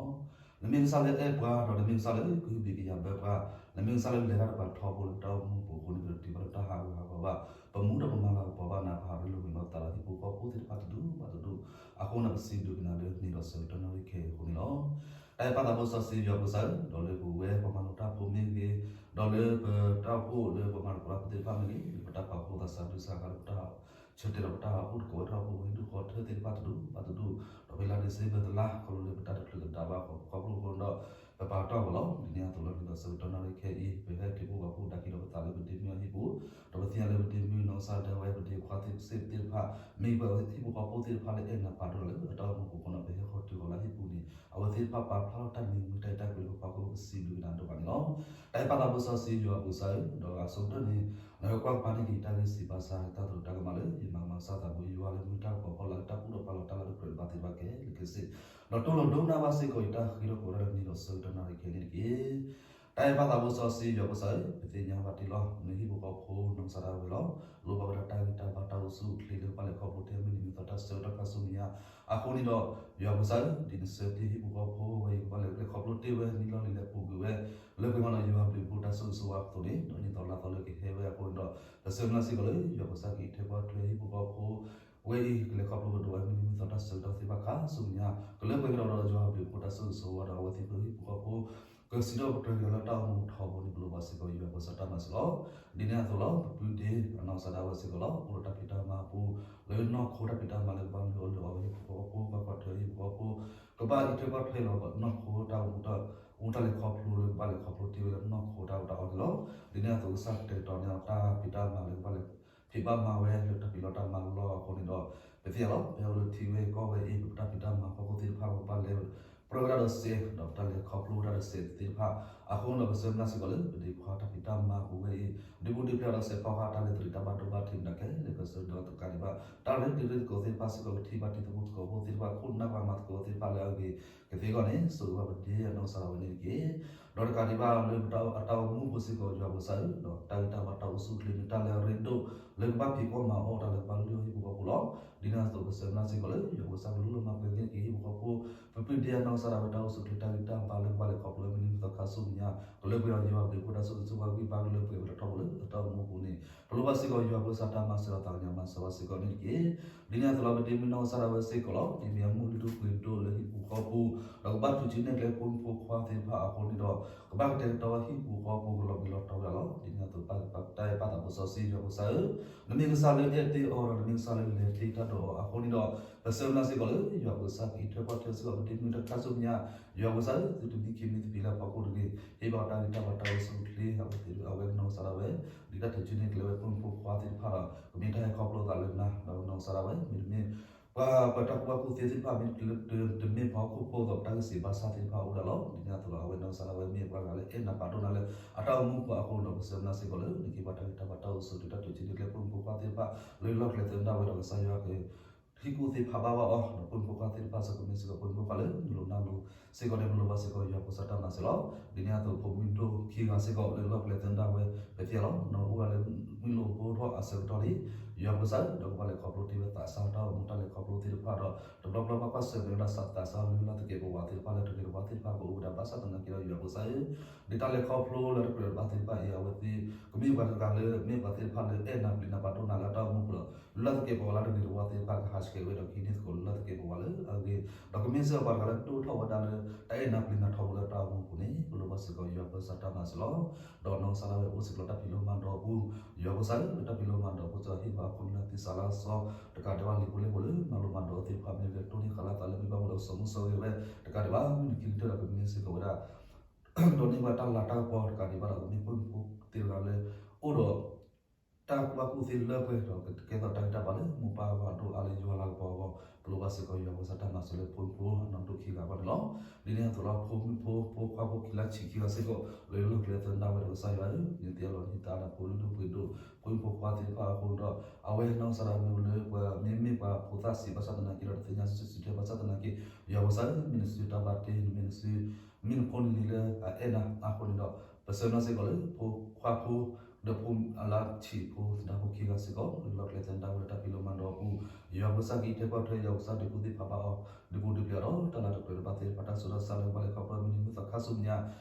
နမ့ၢ်ကစၢ်လၢအဲၣ်ပှၤ ဒီးနမ့ၢ်ကစၢ်လၢကဟုဘံၣ်ကယာ်ဘၢပှၤ, နမ့ၢ်ကစၢ်လၢလဲၤတၢ်တပၤထီဘိလၢပတၢ်အိၣ်မူပူၤအဃိန့ၣ် ပတတုၤဘၣ်လၢတၢ်ဟးဂူာ်ဟးဂီၤဘၣ်, ပမူဒီးပမၤလၤကပီၤဘၣ်နၤ ပဟးရ့လိာ်မုာ်လိာ်သးဒီးဟံၣ်ဖိဃီဖိသ့ၣ်တဖၣ်တဒူၣ်ဘၣ်တဒူၣ်အဃိန့ၣ် ပစံးဘျုးက့ၤနၤလၢနံၤဒီးဆၢကတီၢ်နၣ်ရံၣ်ခဲအံၤအဃိန့ၣ်လီၤ. တၢ်အဲၣ်ပၢ်သးဘိစီဆှံယွၤပူၤစၢ်ဧၢ, ဒီးလၢပဝဲပှၤမၤလိတၢ်ဖိမ့ၢ်ဂ့ၤ, ဒီးလၢပတၢ်အိၣ်ဖှိၣ်လၢပှၤမၤသကိးတၢ်ဖိသ့ၣ်တဖၣ်မ့ၢ်ဂ့ၤ, လၢပတၢ်ပာ်ဖှိၣ်သးစၢ်ဒုးစၢ်ဃါလၢပတၢ် ဆၢတဲာ်ဒီးပတၢ်အိၣ်သကိးဝဲတၢ်အိၣ်ဖှိၣ်ဟ့ၣ်ဒူၣ်ဃီထၢသ့ၣ်တဖၣ်တဒူၣ်ဘၣ်တဒူၣ်, ဒီးဖဲလါဒံၣ်စ့ဘၢၣ်တလါ ခီဖျိလၢပတၢ်တချုးကဒါဘၣ်ခီဖျိအဃိဒီး ပပာ်တ့ၢ်အီၤလီၤ. ဒ်န့ၣ်အသိးလီၤ နံၤဒီးဆၢကတီၢ်နၣ်ရံၣ်ခဲအံၤ ပဟဲက့ၤအိၣ်ဘၣ်ဖှိၣ်ဒၣ်က့ၤဒီးပသးလၢပဒ့မုၣ်အဟံၣ်ပူၤ, ဒီးပသ့ၣ်ညါလၢပဒ့မုၣ်နီၢ်ကစၢ်ဒၣ်ဝဲ ပဒ့ခွါသ့ၣ်စ့ၢ်သ့ၣ်တဖၣ် မ့ၢ်ပှၤဟံၣ်ဖိဃီဖိသ့ၣ်တဖၣ်လၢအဲၣ်နၤပာ်ဒိၣ်လၢအတၢ်အိၣ်မူပူၤအဃိန့ၣ် ပဟဲဃီတုၤဃီၤလၢဟံၣ်ပူၤန့ၣ် အဝဲသ့ၣ်တဖၣ်ပာ်ဖျါထီၣ်တၢ်မံမုာ်တၢ်အဲၣ်တၢ်ကွံလၢပဖီခိၣ် ပစံးဘျုးက့ၤနၤဒိၣ်မးန့ၣ်လီၤ. တၢ်အဲၣ်ပၢ်သးဘိစီဆှံယွၤပူၤစၢ်ဧၢ, ဒီးအဆိကတၢၢ်န့ၣ် နကကွၢ်ကပၤန့ၢ်က့ၤတၢ်ဂ့ၢ်စံးဘၣ်ဆၣ် တၢ်သရူးတၢ်ကမၣ်လၢ ယမၤကမၤကစၢ်သးဘိယွၤလၢမုၢ်တၢ်ကပီၤဖီလာ်လၢတၢ်ဘူၣ်ထီၣ်ဘါလီၤတၢ်လၢတကြၢးတဘၣ်သ့ၣ်တဖၣ်ခဲလၢာ်ခဲဆ့, ဒီးတိၢ်လီၤဒိကနၣ်ဘၣ်စ့ၢ်ကီးယတၢ်ဃ့ထီၣ်ကိးဝဲဒၣ်လၢနံၤဒီးဆၢကတီၢ်နၣ်ရံၣ်ခဲအံၤန့ၣ်တက့ၢ်. တၢ်အဲၣ်ပၢ်သးဘိစီဆှံယွၤပူၤစၢ်ဧၢ, ပသ့ၣ်ညါဘၣ်တ့ၢ်လီၤ နဟံၣ်ဖိဃီဖိနီၢ်ကစၢ်ဒၣ်ဝဲလီၤ. လိၣ်ဘၣ်ဝဲဒၣ်တၢ်ဂံၢ်တၢ်ဘါတၢ်အိၣ်ဆူၣ်အိၣ်ချ့လၢကဘၣ်လဲၤခီဖျိထဲမုၢ်နံၤမုၢ်သီတၢ်ဆၢကတီၢ်ခါဆူမဲာ်ညါအဃိန့ၣ်ဒီး ယွၤပူၤစၢ်ဧၢ, ဒ်နဆှၢတ့ၢ်ဟံၣ်ဖိဃီဖိဝဲအံၤ ကဘၣ်လဲၤခီဖျိတ့ၢ်ဝဲနံၣ်လီၢ်လံၤလၢပူၤကွံာ်ဝဲ လၢပှဲၤမးဒီးယွၤဘျုးဖှိၣ်တၢ်ဆိၣ်ဂ့ၤဆိၣ်ဝါအသိးန့ၣ် ဒီးနံၣ်သီလါသီလၢကဟဲဝဲအဃိန့ၣ်ဒီး ပဆၢမုၢ်လၢ်စ့ၢ်ကီးလၢယွၤပူၤစၢ်က့ၤထဲပှၢ်ထွဲဟံၣ်ဖိဃီဖိ ဝဲအံၤ ကလဲၤခီဖျိကဒိးဝဲမုၢ်နံၤမုၢ်သီတၢ်ဆၢကတီၢ်သ့ၣ်တဖၣ်ခါဆူမဲာ်ညါ ကလၢပှဲၤကဒီးဒီးယွၤဘျုးဖှိၣ်တၢ်ဆိၣ်ဂ့ၤဆိၣ်ဝါဒီးအဝဲသ့ၣ်ဖုဟံၣ်ဖိဃီဖိ ကစံးထီၣ်ပတြၢၤက့ၤလၢတၢ်အိၣ်မူထီဘိန့ၣ် ပလိၣ်ဘၣ်စ့ၢ်ကီးယွၤပူၤစၢ်တၢ်မၤစၢၤလီၤ. ဒ်န့ၣ်အသိးလီၤ ပပုၢ်ဒ့အနီၢ်ကစၢ်ဒၣ်ဝဲစ့ၢ်ကီးလီၤ အိၣ်ဒီးတၢ်ဖံးတၢ်မၤအပူၤ လၢနီၢ်ခိတၢ်ဖံးတၢ်မၤလၢကဘၣ်လုၢ်အီၣ်လုၢ်အီဝဲဟံၣ်ဖိဃီဖိ ဘၣ်ကွၢ်ထွဲဟံၣ်ဖိဃီဖိ ကဘၣ်အံးထွဲကွၢ်ထွဲလီၤနီၢ်ခိတၢ်အိၣ်မူတၢ် အိၣ်တၢ်လဲၤခီဖျိလၢကဘၣ်လဲၤခီဖျိတ့ၢ်ဝဲလၢနီၢ်ခိတၢ်အိၣ်တၢ်အီၣ်န့ၣ်လီၤ. ဒ်န့ၣ်အသိးကစၢ်ကတဲာ်ကတီၤန့ၢ်အီၤတၢ်ဖံးတၢ်မၤလၢကဘၣ်လဲၤ ဖံးဘၣ်မၤဝဲလၢတၢ်ဖံးလီၢ်တၢ်မၤလီၢ်အဃိန့ၣ်ဒီး ပသ့ၣ်ညါလီၤ ပဟဲအိၣ်လၢထံဝဲကီၢ်ဝဲအံၤ ပတၢ်ဖံးတၢ်မၤဖီခိၣ်သ့ၣ်တဖၣ် ပကဘၣ်လဲၤ ပရၢဝဲဒၣ်ဒီးစဲး ဒီးတၢ်လဲၤခီဖျိဝဲဒၣ်ဒီးစဲးသ့ၣ်တဖၣ်အဃိန့ၣ်ဒီး ပဆၢမုၢ်လၢ်စ့ၢ်ကီးလၢ ပဒ့ခွါတၢ်ဖံးတၢ်မၤပူၤဝဲအံၤ ဒုးပူၤဒုးဖျဲးဒီးစဲးဖီကဟၣ်တၢ်လဲၤတရံးတၢ်ဘၣ်ဒိဘၣ်ထံးမတၤကဲ လဲၤကစၢ်ဒီးတကးဒံးဘၣ် တၢ်ရ့တံၤရ့သကိးသ့ၣ်တဖၣ်စ့ၢ်ကီး ကထံၣ်ဘၣ်တံၤသကိးသကိးဖိသ့ၣ်တဖၣ် ခိၣ်နၢ်ပှၤမၤသကိးသ့ၣ်တဖၣ်လၢအဂ့ၤကသ့အဂီၢ်န့ၣ် ဆိၣ်ဂ့ၤဘၣ်ပဒ့အနီၢ်ကစၢ်ဒၣ်ဝဲန့ၣ်တက့ၢ်. ဒီးတကးဒံးဘၣ်လၢအတၢ်အိၣ်မူပူၤစ့ၢ်ကီး ယွၤပကစၢ်ဧၢ, ဒီးတၢ်ဂံၢ်တၢ်ဘါတၢ်အိၣ်ဆူၣ်အိၣ်ချ့န့ၣ် တၢ်လၢအရ့ဒိၣ်လၢကဘၣ်ဖံးကီၢ်မၤအီၣ်တၢ်လၢကဘၣ်လုၢ်အီၣ်ဟံၣ်ဖိဃီဖိလီၤ. ဒ်န့ၣ်အသိးပဆၢမုၢ်လၢ်စ့ၢ်ကီးလၢ ယွၤပကစၢ်ကလူလီၤမၤပှဲၤန့ၢ်က့ၤဟံၣ်ဖိဃီဖိ ပပဒ့အနီၢ်ကစၢ်ဒၣ်ဝဲတၢ်အိၣ်ဆူၣ်အိၣ်ချ့ တၢ်ဂံၢ်တၢ်ဘါလၢကဘၣ်လဲၤခီဖျိဝဲမုၢ်နံၤမုၢ်သီခါဆူညါ ကလၢပှဲၤဒီးယွၤဘျုးဖှိၣ်တၢ်ဆိၣ်ဂ့ၤဆိၣ်ဝါဂံၢ်ဘါကလၢပှဲၤဝဲတထီဘိလၢအတၢ်အိၣ်မူပူၤန့ၣ် ပလိၣ်ဘၣ်စ့ၢ်ကီး ယွၤပကစၢ်တၢ်မၤစၢၤဒီးသးကညီၤမၤစၢၤဘၣ်စ့ၢ်ကီးန့ၣ်တက့ၢ်. ဒ်န့ၣ်အသိးလီၤ ပဒ့မုၣ်နီၢ်ကစၢ်ဒၣ်ဝဲစ့ၢ်ကီးလီၤ. ဒ်မ့ၢ်အမူလုၢ်ဒိၣ်ပှ့ၤဒိၣ်လၢဟံၣ်ပူၤဃီပူၤ ဒီးကဘၣ်ထုးစုနဲၣ်ကျဲဖိမုၣ်ဖိခွါသ့ၣ်တဖၣ်အဃိန့ၣ်ဒီး ကဘၣ်ကတဲာ်ကတီၤဝဲဟံၣ်ပူၤဃီပူၤကလီၤဘှံးလီၤတီၤဝဲဒၣ်လီၤ. ဒ်န့ၣ်အသိးပတၢ်အဲၣ်ပၢ်သးဖိစီဆှံယွၤပကစၢ်ဧၢ, နမ့ၢ်ကစၢ်လၢအဲၣ်တ့ၢ်အီၤဒီး နမ့ၢ်ကစၢ်လၢလဲၤတ့ၢ်တၢ်ဒီးအီၤအဃိန့ၣ်ဒီး ပဆၢမုၢ်လၢ်စ့ၢ်ကီးလၢ ယွၤပကစၢ်ကအံးထွဲကွၢ်ထွဲစ့ၢ်ကီး ပဒ့မုၣ်တခါဆူညါ ယွၤပကစၢ်ဧၢ, သုတမံခံမံသပ့ၤလၢအဖီခိၣ်တဂ့ၤ, ဟ့ၣ်ဘၣ်တၢ်ဂံၢ်တၢ်ဘါတၢ်အိၣ်ဆူၣ်အိၣ်ချ့ အဝဲသ့ၣ်အဝဲနီၢ်ကစၢ်ဒၣ်ဝဲ ဒ်တၢ်ထုးစုနဲၣ်ကျဲဝဲဖိမုၣ်ဖိခွါသ့ၣ်တဖၣ်ဒီး ကမ့ၢ်တၢ်ဟဲခီဖျိသးလၢနၤဒီးနီၢ်ကစၢ်ဒၣ်ဝဲ မ့တမ့ၢ် ပှၤပှၤတၢ်ကူၣ်ဘၣ်ကူၣ်သ့သ့ၣ်တဖၣ် မ့ၢ်တမ့ၢ်ပှၤဟီၣ်ခိၣ်ဖိဒီးပတၢ်ဂ့ၢ်စံးဘၣ်ဆၣ်သ့ၣ်တဖၣ်အိၣ်ဝဲဒၣ်လီၤ. ဒ်န့ၣ်အသိးဒီး အဝဲနီၢ်ကစၢ်ဒၣ်ဝဲမ့ၢ်ပှၤတဂၤလၢအဲၣ်နၤပာ်ဒိၣ်နၤလၢ အတၢ်အိၣ်မူပူၤအဃိဒီး ပဆၢမုၢ်လၢ်စ့ၢ်ကီးလၢ နကဟ့ၣ်ပှၤတၢ်ဂံၢ်တၢ်ဘါတၢ်အိၣ်ဆူၣ်အိၣ်ချ့ တၢ်ထုးစုနဲၣ်ကျဲဖိမုၣ်ဖိခွါသ့ၣ်တဖၣ် လၢလီၢ်ကျဲသၢနဒၣ်ဝဲဒီးကစၢ်ယွၤက ဟံၣ်ကူၣ်သ့ၣ်ဖးဘၣ်ဘၣ်အီၤ ဒီးဖိမုၣ်ဖိခွါသ့ၣ်တဖၣ်စ့ၢ်ကီး မ့ၢ်စ့ၢ်ကီးဖိမုၣ်ဖိခွါလၢ နုာ်လီၤနၢ်လိၤစ့ၢ်ကီးန့ၣ် ပလိၣ်ဘၣ်စ့ၢ်ကီး ယွၤပကစၢ်တၢ်မၤစၢၤလီၤ. ဒ်န့ၣ်အသိး ဖိမုၣ်ဒိၣ်ခံဂၤစ့ၢ်ကီး လၢလီၢ်ကျဲသၢနဒၣ်ဝဲ ပသ့ၣ်ညါလီၤ နီၢ်အိၣ်ဝဲလၢမုၢ်လိၣ်ဘိထီၣ်အဆၢကတီၢ်လံ ယွၤပကစၢ် ဒီးကဘၣ်လဲၤခီဖျိတ့ၢ်ဝဲသးစၢ်တၢ်အိၣ်မူတၢ်လဲၤခီဖျိသ့ၣ်တဖၣ်ဒီး တဘျီဘျီဘၣ်ကွၢ်ဆၢၣ်မဲာ်ဝဲဒၣ်သးစၢ်လၢလၢ်သကဲးပဝးသ့ၣ်တဖၣ်လၢတဂ့ၤတဝါသ့ၣ်တဖၣ်ကအိၣ်ဝဲဒၣ် ဘၣ်ဆၣ်သနာ်က့ဒီးယွၤပကစၢ်ဧၢ ဒ်တၢ်လဲၤခီဖျိလၢတကြၢးဘၣ်သ့ၣ်တဖၣ်အံၤ အဝဲသ့ၣ် ကမ့ၢ်ပှၤတဂၤလၢ မ့ၢ်ပှၤသ့ၣ်တဖၣ်လၢအဲၣ်နၤပျံၤနၤပာ်ဒိၣ်နၤလၢအတၢ်အိၣ်မူပူၤဒီး လၢ်သကဲးပဝးလၢတဂ့ၤတဝါသ့ၣ်တဖၣ်ကဟးဆှဲးဝဲဒီးကဟံးန့ၢ်သကိးလၢ်သကဲးပဝးလၢအဂ့ၤ ဒီးကမ့ၢ်စ့ၢ်ကီးပှၤတဂၤလၢဒိၣ်ထီၣ်ဝဲဒၣ်လၢ တၢ်အဲၣ်နၤပျံၤနၤထီဘိလၢတၢ်အိၣ်မူပူၤန့ၣ် ပလိၣ်ဘၣ်စ့ၢ်ကီးယွၤပကစၢ်တၢ်မၤစၢၤလီၤ. ဒီးနီၢ်ကစၢ်ဒၣ်ဝဲအိၣ်စ့ၢ်ကီးလၢတၢ်ဖံးလိမၤဒိးအပူၤ ယွၤပကစၢ်လၢတၢ်ဖံးလိမၤဒိးအပူၤ ကစၢ်ဟ့ၣ်ပှၤဟီၣ်ခိၣ်ဖိလၢသ့ၣ်စးလၢအစီ တကးဒံးဘၣ်လံာ်ဖိလဲၢ်ဖိလၢမၤလိမၤဒိးသ့ၣ်တဖၣ်မ့ၢ်ဂ့ၤ တိၢ်န့ၢ်ဃာ်လၢသးလၢမ့ၢ်ဘၣ်မူဒီးစိာ်မူစိာ်ဂဲၤဝဲ တကးဒံးဘၣ် မုၢ်နံၤခံကတၢၢ်ဒီးကမ့ၢ်စ့ၢ်ကီးဝဲဒၣ် ဒိးန့ၢ်ဝဲတၢ်လၤတၢ်ကပီၤတကးဒံးဘၣ်ဒီး ကမ့ၢ်ဖိမုၣ်ဖိသ့ၣ်တဂၤလၢ အိၣ်ဒီး တၢ်ကူၣ်ဘၣ်ကူၣ်သ့လၢပှဲၤဒီးကကဲထီၣ်တၢ်ဂံၢ်တၢ်ဘါလၢမိၢ်ပၢ်အဂီၢ်အဒိၣ်အါလၢယွၤလၤကပီၤအဂီၢ် ပလိၣ်ဘၣ်စ့ၢ်ကီးယွၤပကစၢ်တၢ်မၤစၢၤလၢဖိမုၣ်ဖိအနီၢ်ဒိၣ်ခံဂၤအဂီၢ်န့ၣ်လီၤ. ဒ်န့ၣ်အသိးလီၤ ဖိမုၣ်ဖိဖိခွါဖိခံလါဆံးခံဂၤစ့ၢ်ကီး လၢလီၢ်ကျဲသၢနဒၣ်ဝဲဒီးကစၢ်ယွၤဧၢ နသ့အလီၢ်နဟံးသါဒီးဖိလုၢ်ဒိၣ်ပှ့ၤဒိၣ် ဖိမုၣ်ဖိခွါသ့ၣ်တဖၣ်အဃိဒီး အဝဲနီၢ်ကစၢ်ဒၣ်ဝဲမ့ၢ်လၢပှၤမ့မ့ၢ်ပှၤဖိသၣ်ဆံးဘၣ်ဆၣ်သနာ်က့ဒီး တသ့ၣ်ညါစုစူၤထဲဘၣ်ဆၣ်သနာ်က့ ယွၤပကစၢ်ဧၢ မ့ၢ်နစုတၢ်ဘၣ်တ့ နမ့ၢ်နစု မ့ၢ်နဖိနလံၤလၢအအဲၣ်နၤအဃိန့ၣ်ဒီး ပဆၢမုၢ်လၢ်စ့ၢ်ကီးလၢဖိခွါဖိ ဒီးဖိအလါဆံးဖိသဒါဖိခံဂၤစ့ၢ်ကီး လၢလီၢ်ကျဲသၢနဒၣ်ဝဲဒီးတၢ်ဖံးလိမၤဒိးအပူၤ ယွၤပကစၢ်ကအံးထွဲကွၢ်ထွဲ ယွၤပကစၢ်ဒုးကူၣ်သ့ၣ်ဖးဘၣ်အီၤ ဒုးပူၤဒုးဖျဲးအီၤဒီး တၢ်လၤတကြၢးတဘၣ်သ့ၣ်တဖၣ် တၢ်ဆူးတၢ်ဆါလၢကဘၣ်လဲၤခီဖျိမုၢ်နံၤမုၢ်သီခါဆူညါ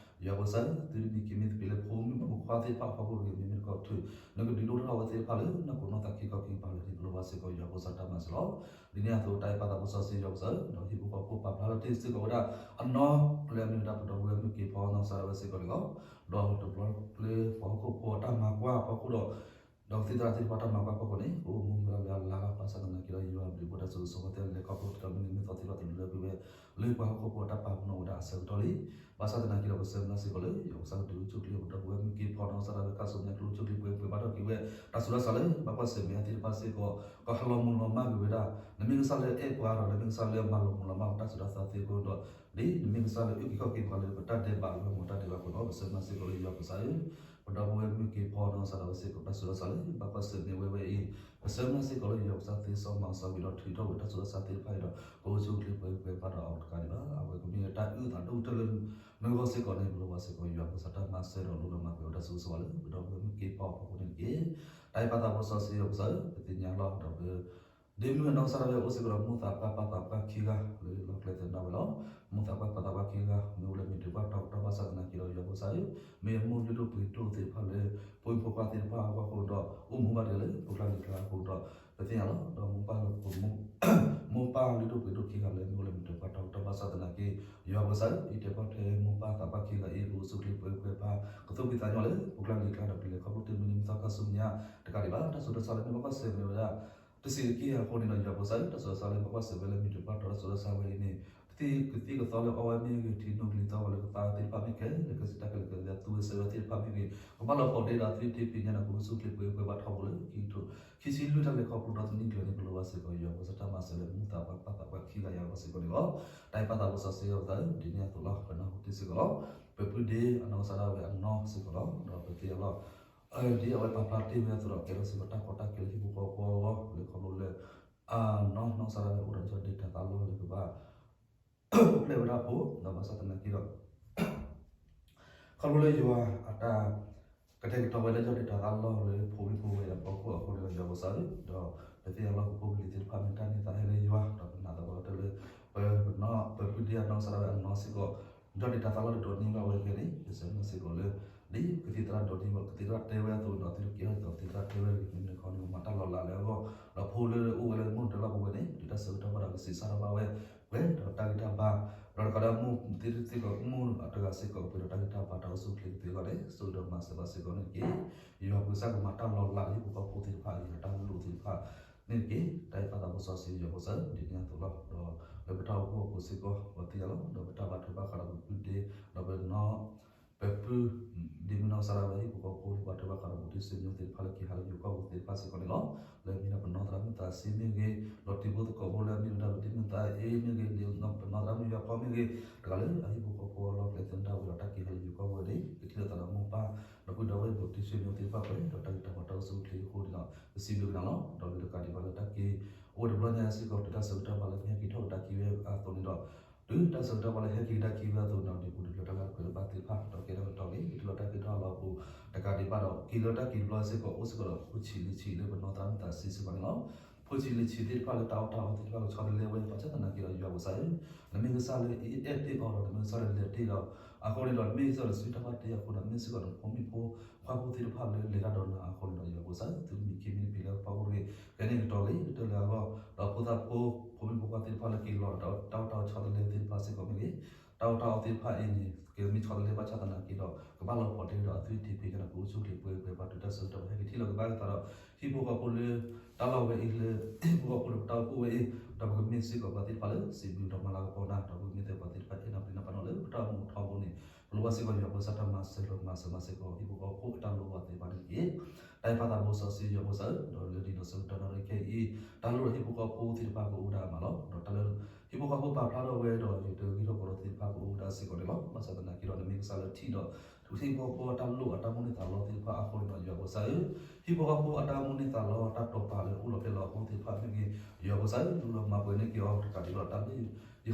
ယွၤပကစၢ်ဧၢ သုတမံၤခံမံၤသပ့ၤလၢဖိမုၣ်ဖိခွါသ့ၣ်တဖၣ်အဖီခိၣ်တဂ့ၤ မ့မ့ၢ်တခီပထူၣ် နကဒုးဒိၣ်ထီၣ်ဝဲသ့ၣ်တဖၣ်လၢနီၢ်ခိနီၢ်သးခံခီခံကပၤလၢ နပလိၣ်ဘၣ်စ့ၢ်ကီးယွၤပကစၢ်တၢ်မၤစၢၤလီၤ. ဒ်န့ၣ်အသိးတၢ်အဲၣ်ပၢ်သးဖိစီဆှံယွၤပကစၢ်ဧၢ ဒီးဟံၣ်ဖိဃီဖိပာ်ဖျါထီၣ်တ့ၢ်စ့ၢ်ကီးဝဲဒၣ် အနီၢ်လၢအမ့ၢ်ဝဲဒၣ်ပဒီပုၢ်ဝဲၢ်မုၣ်က့ၤဖီနီၢ်ကစၢ်ဒၣ်ဝဲစ့ၢ်ကီးန့ၣ်လီၤ. ဒီးတဘျီလၢပှၤဟီၣ်ခိၣ်ဖိအတၢ်မၤကွၢ်အဖီခိၣ်ဒီး ဒီးကသံၣ်သရၣ်သ့ၣ်တဖၣ်တၢ်မၤကွၢ်ဖီခိၣ်န့ၣ် ကအိၣ်မူဝဲဒၣ်လၢအလါလီၤ. ဘၣ်ဆၣ်သနာ်က့ဒီး ယွၤအဘျုးအဖှိၣ်တၢ်ဆိၣ်ဂ့ၤဆိၣ်ဝါသ့ၣ်တဖၣ်လဲၤခီဖျိတုၤလၢမုၢ်နံၤမုၢ်သီသ့ၣ်တဖၣ်တလၢကွံာ်ဝဲ လၢပှၤဟီၣ်ခိၣ်ဖိအတၢ်ပာ်ပနီၣ်ဝဲဒၣ်အဆၢကတီၢ်လံ. ဘၣ်ဆၣ်သနာ်က့ဒီး ပဆၢမုၢ်လၢ်စ့ၢ်ကီးလၢ ယွၤပကစၢ်ကဒုးအိၣ်ဆူၣ်ချ့ပဒီပုၢ်ဝဲၢ်မုၣ်က့ၤဖီနီၢ်ကစၢ်ဒၣ်ဝဲခါဆူညါ ကလူၤအိၣ်ဆူၣ်ချ့ပှဲၤပှဲၤဘၣ်ထီၣ်က့ၤဝဲ တၢ်ဆူးတၢ်ဆါလၢ ဘၣ်ကွၢ်ဆၢၣ်မဲာ်အသ့ၣ်တဖၣ်စ့ၢ်ကီး ကဟးလီၤမုၢ်လီၤမၢ်ကွံာ်ဝဲဒၣ် နမ့ၢ်ကစၢ်လၢအဲၣ်ပှၤဒီး နမ့ၢ်ကစၢ်လၢမၤလီၤမုၢ်လီၤမၢ်ပတၢ်ဆူးတၢ်ဆါသ့အဃိဒီး ဒ်နမ့ၢ်ကစၢ်လၢအုၣ်က့ၤခီၣ်က့ၤပှၤလၢပတၢ်ဒဲးဘးလၢပမိၢ်တၢ်ဒဲးဘးအဃိဒီး ပဆၢမုၢ်လၢ်စ့ၢ်ကီးလၢယွၤပကစၢ်ဧၢ ပဒီပုၢ်ဝဲၢ်မုၣ်က့ၤဖီနီၢ်ကစၢ်ဒၣ်ဝဲစ့ၢ်ကီး တၢ်ဆူးတၢ်ဆါလၢ ဘၣ်ကွၢ်ဆၢၣ်မဲာ်ဝဲဝဲအံၤ ပဆၢမုၢ်လၢ်စ့ၢ်ကီးလၢယွၤပကစၢ်သ့စီမၤကစၢ်ဝံၤဒီးထုးထီၣ်ဝဲတၢ်ဆူးတၢ်ဆါသ့ၣ်တဖၣ်အံၤဒီး ကအိၣ်ဆူၣ်အိၣ်ချ့ပှဲၤပှဲၤဘၣ်ဒီးအီၤတကးဒံးဘၣ် အဝဲကမ့ၢ်တၢ်အုၣ်သးဒိၣ်ကတၢၢ်လၢ နဂီၢ်စ့ၢ်ကီးန့ၣ် ပလိၣ်ဘၣ်စ့ၢ်ကီးယွၤပကစၢ်တၢ်မၤစၢၤဒီးလူလီၤမၢ်ကွံာ်ဝဲတၢ်ဆိၣ်ဂ့ၤဆိၣ်ဝါလၢ ပဒီပုၢ်ဝဲၢ်မုၣ်က့ၤဖီအဖီခိၣ်န့ၣ်တက့ၢ်. တၢ်အဲၣ်ပၢ်သးဖိစီဆှံယွၤပကစၢ်ဧၢ ပသ့ၣ်ညါလီၤဒီးပ ဒ့မုၣ်အနီၢ်ကစၢ်ဒၣ်ဝဲအိၣ်စ့ၢ်ကီးဒီး မိၢ်သးပှၢ်ပၢ်သးပှၢ်ခံဂၤလၢလီၢ်ကျဲသၢနဒၣ်ဝဲလီၤ. မိၢ်သးပှၢ်ပၢ်သးပှၢ်ခံဂၤ မ့ၢ်အိၣ်လၢမ့ၢ်ဒုးပှၢ်တီၤကတီၢ်ဘၣ်ဆၣ်သနာ်က့ဒီးယွၤပကစၢ်ဧၢ မ့ၢ်အမိၢ်လုၢ်ဒိၣ်ပှ့ၤဒိၣ်သ့ၣ်တဖၣ်လၢ ဖိမုၣ်ဖိခွါသ့ၣ်တဖၣ်အဂီၢ်အဃိဒီး အိၣ်မူဘၣ်တ့ၢ်လၢ ပူၤကျါလံၤကျါအဃိဒီး ပသ့ၣ်ညါလီၤ. ဒီးမိၢ်ပၢ်လၢ မိၢ်ပၢ်လုၢ်ဒိၣ်ပှ့ၤဒိၣ်ခံဂၤလၢမ့ၢ်အိၣ်လၢမ့ၢ်ဒုးပှၢ်တီၤကတီၢ်ဘၣ်ဆၣ်သနာ်က့ ယွၤပကစၢ်ဧၢ အံးထွဲကွၢ်ထွဲမိၢ်ပၢ်သးပှၢ်ခံဂၤအံၤ ကအိၣ်ဆူၣ်ချ့ပှဲၤပှဲၤဘၣ် ကသူၣ်ဖှံသးညီလၢ ပူၤကျါလံၤကျါဒီးကလဲၤခီဖျိတ့ၢ်မုၢ်နံၤမုၢ်သီခါဆူညါ တကးဒံးဘၣ် တၢ်ဆူးတၢ်ဆါလၢမ့ၢ်ဘၣ်ကွၢ်ဆၢၣ်မဲာ်ဝဲဒၣ် တဆံးတက့ၢ်အဃိန့ၣ်ဒီး ယွၤပကစၢ်ဧၢ တၢ်ဆူးတၢ်ဆါလၢဘၣ်ကွၢ်ဆၢၣ်မဲာ်လၢမ့ၢ်ဒုးပှၢ်တီၤတၢ်ဆူးတၢ်ဆါဝဲအံၤန့ၣ် သံၣ်ကသံၣ်ကသီလၢအီဝဲမ့ၢ်ဂ့ၤ, ထံနိကလံၤသီဝဲလၢကသါသ့ၣ်တဖၣ်မ့ၢ်ဂ့ၤ, လၢကစံးတၢ်ခဲလၢာ်ကသံၣ်သူဝဲစၢၤဝဲသ့ၣ်တဖၣ်မ့ၢ်ဂ့ၤ, ကဘၣ်လီၤဖီၣ်ဒ့ဒီးသွံၣ်ထံပညါန့ၣ် ကအိၣ်ဆူၣ်ချ့ပှဲၤပှဲၤဘၣ်ထီဘိလၢ ခံကထိ ခံဆံလွံၢ်တၢ်လဲၤခီဖျိဒီးတနံၣ်ကျၢၤန့ၣ် ကလိၤဘၣ်စ့ၢ်ကီး ယွၤပကစၢ်တၢ်မၤစၢၤလၢမူသးပှၢ်ပၢ်သးပှၢ်ခံဂၤယၤဘၣ်စ့ၢ်ကီးန့ၣ်လီၤ. တၢ်အဲၣ်ပၢ်သးဘိစီဆှံယွၤပသးဧၢ, ဒ်န့ၣ်အသိးလီၤ. ပနီၢ်ဟူတ့ၢ်စ့ၢ်ကီးလီၤ. ပပုၢ်ဒ့အနီၢ်ကစၢ်ဒၣ်ဝဲအနီၢ်စ့ၢ်ကီးလီၤ. ဒီးပသ့ၣ်ညါလီၤ ဒ်အဝဲပာ်ဖျါတ့ၢ်ဝဲအသိးဒီး ကဲထီၣ်စ့ၢ်ကီးတၢ်ကီတၢ်ခဲလၢဟံၣ်ဖိဃီဖိအဂီၢ် လၢခီဖျိလၢ အနီၢ်နီၢ်ကစၢ်ဒၣ်ဝဲအိၣ်ဒီးယီၢ်ဒ့တၢ်သးလီၢ်လၢကဘၣ် ပျဲဝဲဒၣ်ဖိ ဒီးဘၣ်ဆၣ်သနာ်က့ဒီး ခီဖျိလၢယွၤအတၢ်ကတဲာ်ကတီၤဝဲလၢယီၢ်ဒ့တၢ်သးလီၢ်လၢဖိမုၣ်ဖိဝဲအဖီခိၣ်အဃိန့ၣ်ဒီး ယွၤပကစၢ်ဧၢ, ဒီးပသ့ၣ်ညါလီၤ ပဖိပလံၤသ့ၣ်တဖၣ်မ့ၢ်တၢ်န့ၢ်သါဟဲလၢယွၤ ဒီးပနာ်သပှၢ်ကတၢၢ်လၢ ပ ပပုၢ်ဒ့အနီၢ်ကစၢ်ဒၣ်ဝဲအနီၢ်စ့ၢ်ကီး ယီၢ်ဒ့တၢ်သးလီၢ်တဒိးန့ၢ်ဘၣ်ဝဲခဲန့ၣ် ယဆၢမုၢ်စ့ၢ်ကီးလၢ ဒ်ကသံၣ်သရၣ်ဒိးန့ၢ်ဘၣ် ကသံၣ်သရၣ်တဲဝဲအသိးဒီး သုတကဲထီၣ်ဒ်သိးကသံၣ်သရၣ်တဲဝဲတဂ့ၤ, မ့မ့ၢ်တခီန့ၣ် ပမၤတၢ်လီၤလးလၢအဂီၢ် ဒီးဖိလၢအိၣ်ဝဲလၢမုၢ်နုာ်တၢ်လီၢ်ပူၤဝဲန့ၣ် ဒုးတၢ်ဆၢကတီၢ်ဘၣ်ဒီးကဆံးစၢ်ထီၣ်ဘၣ်ဝဲ ပှဲၤဒီးတၢ်ဂံၢ်တၢ်ဘါ, ဒီးတကးဒီးမုၢ်သ့ၣ်တဖၣ်စ့ၢ်ကီး မုၢ်အတဂၤစ့ၢ်ကီး ပှဲၤဒီးတၢ်ဂံၢ်တၢ်ဘါ တၢ်အိၣ်ဆူၣ်အိၣ်ချ့ကသ့အဂီၢ်န့ၣ် ဆိၣ်ဂ့ၤဒီးမၤစၢၤဘၣ်စ့ၢ်ကီးန့ၣ်တက့ၢ်. ယွၤပကစၢ်ကမၤတၢ်လီၤလးလၢဟံၣ်ဖိဃီဖိသ့ၣ်တဖၣ်အံၤ ဒီးတၢ်လိၣ်သ့ၣ်တဖၣ်န့ၣ်တက့ၢ်. တၢ်အဲၣ်ပၢ်သးဘိစီဆှံယွၤပကစၢ် ဒ်န့ၣ်အသိးလီၤ. ဒီးလၢပတၢ်အိၣ်ဖှိၣ်အပူၤစ့ၢ်ကီး ပသ့ၣ်ညါလီၤ ဒီးပတၢ်ဘါထုကဖၣ်ဃးဒီးပပုၢ်ဒ့ ဒီးပနီၢ် ပပုၢ် ဒ့မုၣ်နီၢ်ကစၢ်ဒၣ်ဝဲဟံၣ်ဖိဃီဖိ ဘါထုကဖၣ်ဃးဒီးဘူးတံၢ်စံးမံသ့ၣ်တဖၣ်လၢက့ၤဟးလၢယိၤကီၢ်ပူၤသ့ၣ်တဖၣ်စ့ၢ်ကီးန့ၣ်လီၤ. လၢအမ့ၢ်ဒၣ်ပနီၢ်သရၣ်မုၢ်သးစ့မ့ၢ်ဂ့ၤ, လီၤတံၢ်ဖိသကိးဖိလၢအမ့ၢ်ဝဲဒၣ်ပဒ့မုၣ်သးအ့မ့ၢ်ဂ့ၤ, ပနီၢ်သရၣ်မုၣ်ယွၤဖီမ့ၢ်ဂ့ၤ, တဂၤလၢအဟံၣ်ဖိဃီဖိအလီၢ်ကျဲသနၢ်ဝဲဒီးတၢ်က့ၤဟးလၢယိၤကီၢ်ပူၤန့ၣ် ကထံၣ်လိာ်သးဒီးမိၢ်ပၢ် ဒီပုၢ်ဒီဝဲၢ်ဘူးတံၢ်စံးမံသ့ၣ်တဖၣ်ပှဲၤဒီးတၢ်ဂံၢ်တၢ်ဘါတၢ်အိၣ်ဆူၣ်အိၣ်ချ့အဃိန့ၣ်ဒီး ပစံးဘျုးကနၤလီၤ. ဒီးလၢတကးဒံးဘၣ်လၢတၢ်က့ၤအိၣ်ဝဲတဘျီညါစ့ၢ်ကီး တုၤတၢ်ဆၢကတီၢ်ဘၣ်လၢမ့ၢ်ဟဲက့ၤထီၣ်ကဒါက့ၤဝဲအသိးန့ၣ်ဒီး တုၤတၢ်ဆၢကတီၢ်ဘၣ်လၢဟဲက့ၤကဒါက့ၤဝဲအသိးန့ၣ်ဒီး ဒုးပူၤဒုးဖျဲးတၢ်လၢတၢ်ပှဲၤလၢဘၣ်သ့ၣ်တဖၣ် ဒီးကဲထီၣ်ကတီၤလံ ကထံၣ်လီၤတၢ်က့ၤထီၣ်လီၤအပူၤ တကးဒံးဘၣ်ဒီး က့ၤလၢတၢ်က့ၤတဘျီစ့ၢ်ကီး အိၣ်စ့ၢ်ကီးဒီးဖိဆံးလံာ်ဆံးလၢပနီၢ်သရၣ်မုၢ်သးစ့စ့ၢ်ကီးန့ၣ်လီၤ. ဖိဆံးလံာ်ဆံးသ့ၣ်တဖၣ်လၢတၢ်အီၣ်တၢ်အီသ့ၣ်တဖၣ်ကဆီတလဲဝဲ ဘၣ်ဆၣ်သနာ်က့ဒီးယွၤပကစၢ်ဧၢ, နမ့ၢ်ကစၢ်လၢအအဲၣ်တ့ၢ်အီၤဒီး နမ့ၢ်ကစၢ်လၢလဲၤတ့ၢ်ဒီး အဃိန့ၣ်ဒီး နမ့ၢ်ကစၢ်လၢစုတၢ်ဘၣ်တ့အဃိဒီး မ့ၢ်စ့ၢ်ကီးနဖိမုၣ်ဖိခွါဖိသ့ၣ်တဖၣ်လၢလဲၤတၢ်ဒီးနၤအဃိန့ၣ်ဒီး ယွၤပကစၢ်ဧၢ, သုမံၤခံမံၤတပံၤလၢပှၤအိၣ်တဂ့ၤ, ကဲန့ၣ်ကတီၤလံ ကတၢၢ်လၢအဂီၢ် ဒီးဖိသၣ်ဖိ ဖိမုၣ်ဖိခွါသ့ၣ်တဖၣ်လၢက့ၤလီၤဒီးတၢ်အီၣ်တၢ်အီဆီတလဲသ့ၣ်တဖၣ်စ့ၢ်ကီးမ့ၢ်ဂ့ၤ, တၢ်အီၣ်တၢ်အီသ့ၣ်တဖၣ်အံၤန့ၣ် ကမ့ၢ်ဆီတလဲဘၣ်ဆၣ်သနာ်က့ဒီး ကဘၣ်လီၤဖီၣ်တ့ၢ်ဒီးအသွံၣ်ထံဖံးညါဒီး ကအိၣ်ဆူၣ်အိၣ်ချ့ပှဲၤပှဲၤပှၤတုၤတၢ်ဆၢကတီၢ် ပဟဲက့ၤထံၣ်လိာ်က့ၤဘၣ်သးဒီး ဟံၣ်ဖိဃီဖိလၢ တၢ်လီၢ်ဝဲအံၤလၢ ဟံၣ်ဖိဃီဖိလၢပတၢ်အိၣ်ဖှိၣ်ဝဲအံၤ ဒီးပကမ့ၢ်စ့ၢ်ကီးပှၤသ့ၣ်တဖၣ်လၢစံးဘျုးဒီးမၤလၤကပီၤနၤ ဒီးပကမ့ၢ်သ့ၣ်ပှၤသ့ၣ်တဖၣ်အဲၣ်နၤပျံၤနၤပာ်နၤလၢပတၢ်အိၣ်မူအထီဘိန့ၣ် ပလိၣ်ဘၣ်စ့ၢ်ကီးယွၤပကစၢ်တၢ်မၤစၢၤဒီးမၤစၢၤမၤစ့ၢ်ကီး ဟံၣ်ဖိဃီဖိအတၢ်လိၣ်ဘၣ်သ့ၣ်တဖၣ်န့ၣ်တက့ၢ်. တၢ်အဲၣ်ပၢ်သးဘိစီဆှံယွၤပကစၢ်ဧၢ, ဒီးလၢဒ်ဒီးဆၢကတီၢ်နၣ်ရံၣ်ခဲအံၤ တၢ်လိၣ်ဒီးဟံၣ်ဖိဃီဖိသ့ၣ်တဖၣ်ကအိၣ်ဝဲဒၣ်အမးလီၤ. ဒီးတၢ်လၢ ဟံၣ်ဖိဃီဖိပာ်ဖျါထီၣ်ဝဲဒီး ယတဂ့ၢ်ထီၣ်ကီထီၣ်သ့ၣ်တဖၣ်ကအိၣ်ဝဲဒၣ်စ့ၢ်ကီးန့ၣ်လီၤ. ဘၣ်ဆၣ်သနာ်က့ဒီး နမ့ၢ်ကစၢ်လၢထံၣ်ဒီး ဟံၣ်ဖိဃီဖိအတၢ်လိၣ်အတၢ်မိၣ်န့ၢ်သးလီသ့ၣ်တဖၣ်အဃိန့ၣ်ဒီး ယွၤပကစၢ်ဧၢ, ဟံၣ်ဖိဃီဖိအတၢ်မိၣ်န့ၢ်သးလီတၢ်တိာ်ပာ်လၢအိၣ်လီၤဖျဲၣ်လီၤအဃိသ့ၣ်တဖၣ်မ့ၢ်ဂ့ၤ, ယွၤပကစၢ်ဧၢ, လူလီၤမၤပှဲၤန့ၢ်က့ၤအီၤ တကးဒံးဘၣ်တၢ်လၢ ယဃ့လီၤ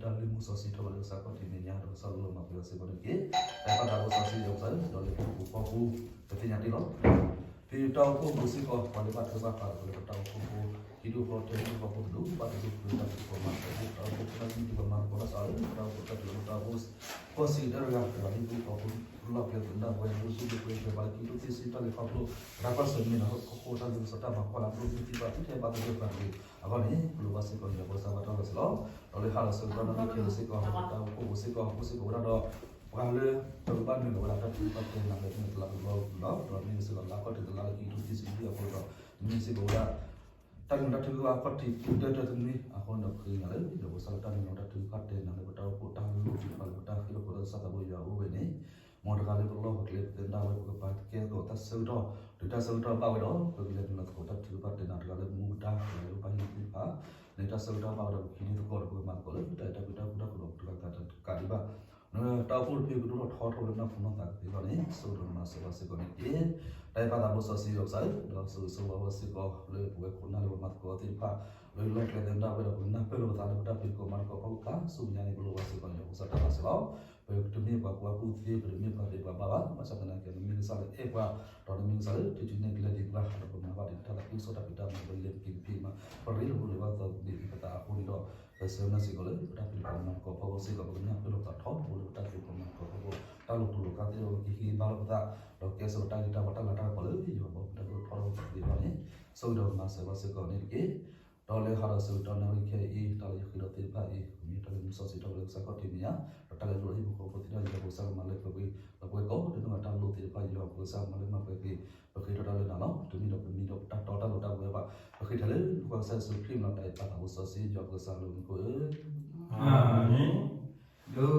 သ့ၣ်တဖၣ်မ့ၢ်ဂ့ၤ မ့ၢ်တၢ်လုၢ်မူစီဆှံထီၣ်ဘးလၢကစၢ်ခီၣ်ထံးမဲာ်ညါ ဒီးကစၢ်လူလီၤမၤပှဲၤအီၤစ့ၢ်ကီးန့ၣ်တက့ၢ်. တၢ်အဲၣ်ပၢ်သးဘိစီဆှံယွၤပကစၢ်ဧၢ, ဒီးလၢဟံၣ်ဖိဃီဖိ ပသ့ၣ်ညါတ့ၢ်လီၤ. ပတၢ်အိၣ်ဖှိၣ်ပူၤစ့ၢ်ကီး ပှၤလၢဘၣ်ထွဲဘၣ်ဃးဒီးပတၢ်အိၣ်ဖှိၣ်ဖိ ဟံၣ်ဒူၣ်ဃီထၢ ဟံၣ်ဖိဃီဖိတဒူၣ်ဘၣ်တဒူၣ် ပတၢ်ဖံးတၢ်မၤကီၢ်ဖိ တၢ်အိၣ်ဖှိၣ်ဖိတၢ်မံၤဒူၣ်ပမၤသကိးတၢ်စးလၢ ပတၢ်အိၣ်ဖှိၣ်တၢ်ဖံးတၢ်မၤကီၢ်ဖိ ကီၢ်စံၣ်တၢ်တဂၤ ပှၤဟံၣ်ဖိဃီဖိလီၢ်ကျဲသနၢ်ပဝဲ အိၣ်ဆူၣ်အိၣ်ချ့ပှဲၤပှဲၤ ပှၤလၢခံကထိတဆံတၢ်လဲၤခီဖျိ ပတၢ်ကွၢ်ဆၢၣ်မဲာ်ဒီး ဟီၣ်ခိၣ်တၢ်လ့ပစီတၢ်မၤကွၢ်လၢ် ပလိၣ်မ့ၢ်သံဘၣ် သုထဲဘၣ်သဂၢၢ်ပှၤတဂ့ၤ အဂီၢ်န့ၣ် ပလိၣ်ဘၣ်စ့ၢ်ကီးယွၤပကစၢ်ဘၣ်တၢ်လီၤစ့ၢ်လီၤ. ဒီးလၢဟါဒီးဆၢကတီၢ်နၣ်ရံၣ်ခဲအံၤစ့ၢ်ကီး ပတၢ်အိၣ်ဖှိၣ်ပူၤစ့ၢ်ကီး အိၣ်စ့ၢ်ကီးဝဲဒၣ်ဒီး ပှၤလၢ ပကဘၣ်နုာ်လီၤဝဲဒၣ်တၢ်ထုကဖၣ်တဲနၤလၢတၢ်လၤကပီၤပူၤလီၤ. ဒီးမ့ၢ်စ့ၢ်ကီးလၢအခီၣ်ထံးတလါလၢခံကထိခံဆံလွံၢ်အဃိဒီး မ့ၢ်စ့ၢ်ကီးဝဲဒၣ် တၢ်နုာ်လီၤတၢ်ထုကဖၣ်အခီၣ်ထံးတၢတၢတနွံအဃိဒီး ပဃ့ကညးလၢယွၤပကစၢ်လၢတၢ်နုာ်လီၤတၢ်ထုကဖၣ်တဲနၤလၢပတၢ်အိၣ်ဖှိၣ်တၢ်လိၣ်သ့ၣ်တဖၣ်လၢပတၢ်ဃ့ၢ်လီၤခိၣ်လၢကစၢ်သးဘိယွၤအအိၣ်ဝဲန့ၣ် မ်တဂၤလၢပလီၢ်ပကျဲပသနၢ်ဝဲ ပကပာ်ကဲသကိးတၢ်ဆၢကတီၢ် တုၤတၢ်ဆၢကတီၢ်ဘၣ်ဝဲဒီး ပကလဲၤနုာ်လီၤသကိးတၢ်ထုကဖၣ်တဲနၤ တဂၤလၢမူပဒါ တဂၤလၢပပၢ်ဟံၣ်သ့ၣ်တဖၣ် န့ၣ်တၢ်ဆၢကတီၢ်ဘၣ်ဝဲဒီး ပကဟံးန့ၢ်သကိးဒီးပကမၤသကိးလၢတၢ်အဲၣ်တၢ်ကွံတၢ်ဃူတၢ်ဖိးဒီးပတဂၤသးတကးဒံးဘၣ် တၢ်အိၣ်ဖှိၣ်တဖုကဒိၣ်ထီၣ်ထီထီၣ်လၢနီၢ်ခိနီၢ်သးကသ့အဂီၢ်န့ၣ် ဆိၣ်ဂ့ၤဒီးမၤစၢၤဘၣ်စ့ၢ်ကီးန့ၣ်တက့ၢ်. တၢ်အဲၣ်ပၢ်သးဘိစီဆှံယွၤပကစၢ်ဧၢ, ဒီးဆိၣ်ဂ့ၤဆိၣ်ဝါဝဲစ့ၢ်ကီး လၢပဝဲခိၣ်နၢ်လၢပှၤမၤသကိးသ့ၣ်တဖၣ် လၢလီၢ်ကျဲသနၢ်ဝဲဒီး ပကနၢ်ပၢၢ်လိာ်ပသးလၢပတၢ်ဖံးသကိးမၤသကိးဖီခိၣ်သး ဆူမဲာ်ညါန့ၣ် ပလိၣ်ဘၣ်စ့ၢ်ကီးယွၤပကစၢ်တၢ်လီၤစ့ၢ်လီၤ. ပတမ့ၢ်ပှၤကူၣ်ဘၣ်ကူၣ်သ့ ပတမ့ၢ်ပှၤသ့ပှၤဘၣ်ဘၣ်, ဘၣ်ဆၣ်သနာ်က့ နမ့ၢ်ကစၢ်လၢအဲၣ်ပှၤ ဒီးနမ့ၢ်ကစၢ်လၢထူၣ်စုနဲၣ်ကျဲဒံးပှၤ ဒီးပမၤဘၣ်ဒံးတၢ်သးခုကစီၣ်တၢ်ဖံးတၢ်မၤ ပလဲၤပက့ၤပဖံးမၤ ပရ့လိာ်ပလိာ်ဘၣ်သးဒံးပသးအဃိန့ၣ်ဒီး ပဆၢမုၢ်လၢ်စ့ၢ်ကီးလၢ ပတၢ်ဖံးသကိးမၤသကိးဖီခိၣ်စ့ၢ်ကီး ပကနၢ်ပၢၢ်လိာ်သးထီဘိလၢပတၢ်ဖံးသကိးမၤသကိးဖီခိၣ် တၢ်လိၣ်တူၢ်လိာ်ကါသ့ၣ်တဖၣ် ပကဟ့ၣ်ဂံၢ်ဘါလိာ်ပသး ဒီးကဲစ့ၢ်ကီးတၢ်ဂံၢ်တၢ်ဘါတၢ်လၤတၢ်ကပီၤလၢယွၤဘီမုၢ်တၢ်ဒိၣ်ထီၣ်ထီထီၣ်ပသ့အဂီၢ်န့ၣ် ဆိၣ်ဂ့ၤဒီးမၤစၢၤဘၣ်စ့ၢ်ကီးန့ၣ်တက့ၢ်. ဒီးလၢဟါဒီးဆၢကတီၢ်နၣ်ရံၣ်ခဲအံၤ တၢ်လၢယဃ့ဒီးသ့ၣ်တဖၣ်အံၤ ပမ့ၢ်တၢ်လၢမူစီဆှံထီၣ်ပလၢကစၢ်ခီၣ်ထံးမဲာ်ညါ ဒီးတၢ်လၢလိၣ်ဟံၣ်ဖိဃီဖိသ့ၣ်တဖၣ် ယွၤပကစၢ်ကမၤလၢပှဲၤပှဲၤ ဒီးပှဲၤကိးဒ်နီၢ်ဂၤတၢ်လိၣ်သ့ၣ်တဖၣ် ယွၤပကစၢ်ကမၤလၢမၤပှဲၤက့ၤ ပဃ့ထီၣ်တၢ်လၢနၤလီၤ. တမံၤဒီးပမံၤဒီးပတၢ်တီတၢ်လိၤတၢ်ပှဲၤဘၣ် ပဃ့ထီၣ်လၢနဖိကစၢ်ယ့ၣ်ၡူးခရံာ်လီၤ. တၢ်အဲၣ်ပၢ်သးဘိစီဆှံယွၤပကစၢ်လၢမူခိၣ်ဧၢ အၤမ့ၣ်. ဒိကနၣ်စၢ်ဧၢ, ဒိကနၣ်စၢ်ဧၢ, ကနၣ်ပဃ့ကညး, ဒီးမၤမုာ်ပသး, အၤမ့ၣ်. ပစံးဘျုးဘၣ်က့ၤကစၢ်ယွၤဒိၣ်မး လၢအအိၣ်ဖှိၣ်ဆိၣ်ဂ့ၤမၤစၢၤပှၤလၢပတၢ်ဘူၣ်တၢ်ဘါ ကညီကဲလၢပဟး ဒီးပဟ့ၣ်ဂံၢ်ဟ့ၣ်ဘါလိာ်သးလၢကစၢ်ယွၤကလုၢ်ကထါတဆံးတက့ၢ်န့ၣ်လီၤ. ပနၢ်ပၢၢ်တၢ်လၢနံၣ်သီလါသီလၢဟံၣ်ဖိဃီဖိကလဲၤခီဖျိဝဲခါဆူညါန့ၣ် ကမ့ၢ်ဝဲဒၣ်ဟံၣ်အမုာ်ဃီပၢၤ ဒီးနံၣ်အဃံအလၤလၢဟံၣ်ဖိဃီဖိအဂီၢ် လၢအကလဲၤခီဖျိဝဲလၢခါဆူညါအဂီၢ်န့ၣ်တက့ၢ်. လၢသုဟံၣ်ဖိဃီဖိ သုကလဲၤခီဖျိကန့ၢ်က့ၤဝဲအဂီၢ်န့ၣ် ပကဘၣ်ဒူၣ်ဂၤပဟံၣ်န့ၣ်လၢအဝဲဒၣ် တၢ်အဲၣ်တၢ်ကွံဒီးတၢ်ဃူတၢ်ဖိး လၢခံကထိခံဆံလွံၢ်ဒီတနံၣ်ညါ ပခီဖျိကန့ၢ်အဂီၢ်န့ၣ်လီၤ. ဒီးပကဘၣ်ဒါစ့ၢ်ကီးပဟံၣ်လၢတၢ်အဲၣ်တၢ်ကွံ ဒီးမိၢ်ပၢ်ပုၢ်ဝဲၢ်ကိးဒံးနီၢ်ဂၤဒဲးန့ၣ် ပအိၣ်ကဘၣ်အိၣ်ဒီးတၢ်အဲၣ်တၢ်ကွံဒီး ပကဘၣ်ဒုးဒီးစ့ၢ်ကီးပဟံၣ်အခိၣ်လၢတၢ်သးတီ တဂၤဒီးတဂၤန့ၣ် ပကဘၣ်အိၣ်ဒီးတၢ်သးတီလၢခံကထိခံဆံလွံၢ်တၢ်န့ၣ်အပူၤ ဒီးပကဘၣ်ဂၢၢ်ဃာ်စ့ၢ်ကီးပဟံၣ်လၢတၢ်ထုကဖၣ်န့ၣ်လီၤ. တၢ်ထုကဖၣ်န့ၣ်မ့ၢ်ဝဲဒၣ် တၢ်လၢ ထုကဆှၣ်လီၤက့ၤ ပတၢ်လဲၤလၢဟီၣ်ခိၣ်, တၢ်လၢအဒုးသးမံက့ၤပှၤ လၢပကဘၣ်ခီဖျိအီၤသ့ၣ်တဖၣ်, ဒီးမ့ၢ်ဝဲဒၣ်တၢ်လၢပကတိၤတၢ်ဒီးကစၢ်ခရံာ်လၢ ပကဘၣ်လဲၤခီဖျိလၢခံကထိခံဆံလွံၢ် ဒီတနံၣ်ညါအဂီၢ်န့ၣ်လီၤ. အဝဲန့ၣ်ပနာ်သပှၢ်ကတၢၢ်လၢ ဟံၣ်ဖိဃီဖိ ဒ်အဝဲသ့ၣ်လဲၤခီဖျိတ့ၢ်လံဝဲလၢခံကထိခံဆံသၢအသိး ဒီးဘၣ်ဘျုးဘၣ်ဖှိၣ်တ့ၢ်လံဝဲလၢကစၢ်ယွၤအသိးန့ၣ် ခံကထိခံဆံလွံၢ် ကစၢ်ယွၤကဆိၣ်ဂ့ၤဆိၣ်ဝါက့ၤဟံၣ်ဖိဃီဖိ ကခီဖျိဒီးဝဲခါဆူညါလၢ ခံကထိခံဆံယဲၢ်ကချုးန့ၣ်ဒီးအဝဲနံၣ်ဃံလၤန့ၣ် ပဆၢဂ့ၤဆၢဝါက့ၤအီၤလီၤ. ပစံးဘျုးဘၣ်က့ၤပသရၣ်ဖီကွံာ် လၢအဝဲတၢ်ထုကဖၣ်လၢပှဲၤ လၢဟံၣ်ဖိဃီဖိဒီးပဝဲကိးဒံးနီၢ်ဂၤဒဲးအဂီၢ် ဒီးပစံးဘျုးဘၣ်က့ၤပသရၣ်စၢ်သူ လၢဟ့ၣ်ဂံၢ်ဟ့ၣ်ဘါပှၤလၢ ကစၢ်ယွၤအကလုၢ်ကထါ လၢပနၢ်ဟူဘၣ်လၢမုၢ်ဟါဒီးပှၤဝဲလီၤ. ဒီးလၢအဂုၤလၢအဂၤဒုး လီၤဆီဒိၣ်ဘၣ်ဒိၣ်အါန့ၣ် ပစံးဘျုးဘၣ်က့ၤပဝဲကိးဒံးနီၢ်ဂၤဒဲးလၢသုဟ့ၣ်ပှၤတၢ်ဆၢကတီၢ်လၢကဟဲရ့လိာ်မုာ်လိာ်သးဒီးသုန့ၣ်လီၤ. လၢလီၢ်ခံကတၢၢ်န့ၣ် ပဃ့ဘါထုကဖၣ်လၢခံ မ့ၢ်ဝဲလီၤန့ၣ် ပကသးဝံၣ်ပျၢ်ယတၢ်ဘါလၢကစၢ်ယ့ၣ်ၡူးအဒူၣ်ဖိ စံးဘျုးက့ၤနၤ တၢ်အဲၣ်ပၢ်သးဘိစီဆှံယွၤကစၢ်မုၢ်ဧၢ, နမၤတီနကလုၢ်ဒီးပှၤ, နမ့ၢ်ကစၢ်လၢအဒိၣ်ဝဲယိာ်ဝဲအမူဝဲလၢပသူၣ်ကံၢ်သးလဲအပူၤ, ဒီးပမ့ၢ်တထံၣ်လၢပမဲာ်ဘၣ်ဆၣ်နာ်သက့န့ၣ် နကတိၤဒံးတၢ်ဒီးပှၤ, နသိၣ်လိနဲၣ်လိဒံးပှၤလၢပကဘၣ်အိၣ်မူလဲၤခီဖျိအီၤလၢဟီၣ်ခိၣ်တဘ့ၣ်အချၢ, မ့တမ့ၢ်လၢနစုစီဆှံဆှၢပှၤန့ၣ် ပလဲၤခီဖျိတသ့ဘၣ်. ဂံၢ်ထီၣ်က့ၤမုၢ်နံၤမုၢ်သီ ခံကထိခံဆံသၢဒုးလဲၤပူၤကွံာ်ပှၤလံ. တၢ်ကီတၢ်ခဲတၢ်ကိၢ်တၢ်ဂီၤ လၢပလဲၤခီဖျိသ့ၣ်တဖၣ်အံၤ ပသူဘံၣ်ညိကွံာ်အီၤန့ၢ်လၢနဆှၢပှၤအဃိန့ၣ်လီၤ. ခံကထိခံဆံလွံၢ် တနံၤညါကဲအံၤ လါထီၣ်ဃုသီ, ပလဲၤခီဖျိတၢ်ထဲဃုသီန့ၣ်လီၤ. အနံၤအသီအိၣ်ဒံးဝဲဒၣ်သၢကယၤဘျဲၣ်လၢပကဘၣ်လဲၤခီဖျိကဒီးအံၤန့ၣ် တၢ်ကမၤအသးလၢပှၤဒ်လဲၣ် ပတသ့ၣ်ညါဘၣ်. ပာ်လီၤက့ၤဟံၣ်ဖိဃီဖိဒူၣ်ဖိထၢဖိသ့ၣ်လၢကစၢ်ယွၤစုပူၤလီၤ. ဒ်အဝဲသ့ၣ်မ့ၢ်ဝဲဒၣ် ခရံာ်ဖိဟံၣ်ဖိဃီဖိဒူၣ်ဖိထၢဖိလၢအိၣ်ဒီးတၢ်အဲၣ်ယွၤပျံၤယွၤပာ်ဒိၣ်နၤအသိးန့ၣ် ဆှၢပူၤဆှၢဖျဲးကွံာ်အီၤလၢခံကထိခံဆံလွံၢ် ကတုၤဆူတၢ်မၤနၢၤဖီတၢၣ်အသိးစ့ၢ်ကီးန့ၣ်တက့ၢ်. ပဝဲကိးဒံးနီၢ်ဂၤဒဲး ပတၢ်လိၣ်ပတၢ်မိၣ်န့ၢ်သးလီသ့ၣ်တဖၣ်တအိၣ်တသ့ဘၣ်လၢကစၢ်အခီၣ်ထံးမဲာ်ညါဘၣ်. ဒ်ပဃ့တ့ၢ်တၢ်လၢကစၢ်ယွၤအသိးလီၤ. ကစၢ်ယွၤမၤတီကလုၢ်ဒီးပှၤ ပတၢ်ဘူၣ်တၢ်ဘါစးလၢအခီၣ်ထံးအခၢၣ်သးကတၢၢ်န့ၣ်လီၤ. ဟံၣ်ဖိဃီဖိတပျဲက့ၤကလီစ့ၢ်ကီးဘၣ် အိၣ်ဒီးတၢ် ကတဲာ်ကတီၤ နီၢ်ခိတၢ်အီၣ်တၢ်အီသ့ၣ်တဖၣ်အံၤလီၤ. စုဖိလၢကတဲာ်ကတီၤနီၢ်ခိတၢ်အီၣ်တၢ်အီသ့ၣ်တဖၣ်အံၤ ကအိၣ်ဝဲဒီးတၢ်လီၤဖျဲၣ်လီၤဟိစ့ၢ်ကီးန့ၣ်လီၤ. ကစၢ်သးဘိယွၤကလူလီၤမၤပှဲၤက့ၤတၢ်လီၤဖျဲၣ်လီၤဟိလၢ ဘၣ်တၢ်ကတဲာ်ကတီၤအီၤလၢဟံၣ်ဖိဃီဖိသ့ၣ်တဖၣ်အံၤန့ၣ် ယ ဃ့ထီၣ်တၢ်သးကညီၤလၢကစၢ်သးဘိယွၤ ဟံၣ်ဖိဃီဖိအတၢ်လိၣ်အတၢ်မိၣ်န့ၢ်သးလီမ့ၢ်ဂ့ၤ, ပဝဲကိးဒံးနီၢ်ဂၤဒဲး ပတၢ်လိၣ်တၢ်မိၣ်န့ၢ်သးလီမ့ၢ်ဂ့ၤ တအိၣ်တဒၢဘၣ်လၢကစၢ်အခီၣ်ထံးမဲာ်ညါဘၣ်. ဒ်နဆှၢတ့ၢ်လံပှၤဒီးနအဲၣ်တ့ၢ်လံပှၤအသိး နဆှၢကဒီးပှၤ လၢမုၢ်နံၤမုၢ်သီလၢပကလဲၤခီဖျိကဒီးခါဆူညါအသိးစ့ၢ်ကီးန့ၣ်တက့ၢ်. ပျၢ်တၢ်ကမၤဆိၣ်ဂ့ၤပှၤဒ်နဆိၣ်ဂ့ၤတ့ၢ်လံပှၤအသိး ပဃ့နၤတမ့ၢ်ထဲလၢပမံၤဘၣ်. ခီဖျိပှၤနၤစၤရ့းဖိယ့ၣ်ၡူးခရံာ်မံၤ ပဃ့ဒီးစံးဘျုးက့ၤနၤလၢတၢ်ခဲလၢာ်တၢ်အဲၣ်ပၢ်သးဘိစီဆှံယွၤကစၢ်လၢမူခိၣ်ဧၢ, အၤမ့ၣ်. ကစၢ်ယ့ၣ်ၡူးအဘျုးအဖှိၣ် ဒီးပၢ်ကစၢ်အတၢ်အဲၣ်ဒိး ဒီးသးစီဆှံအရ့လိာ်န့ၣ် အိၣ်လ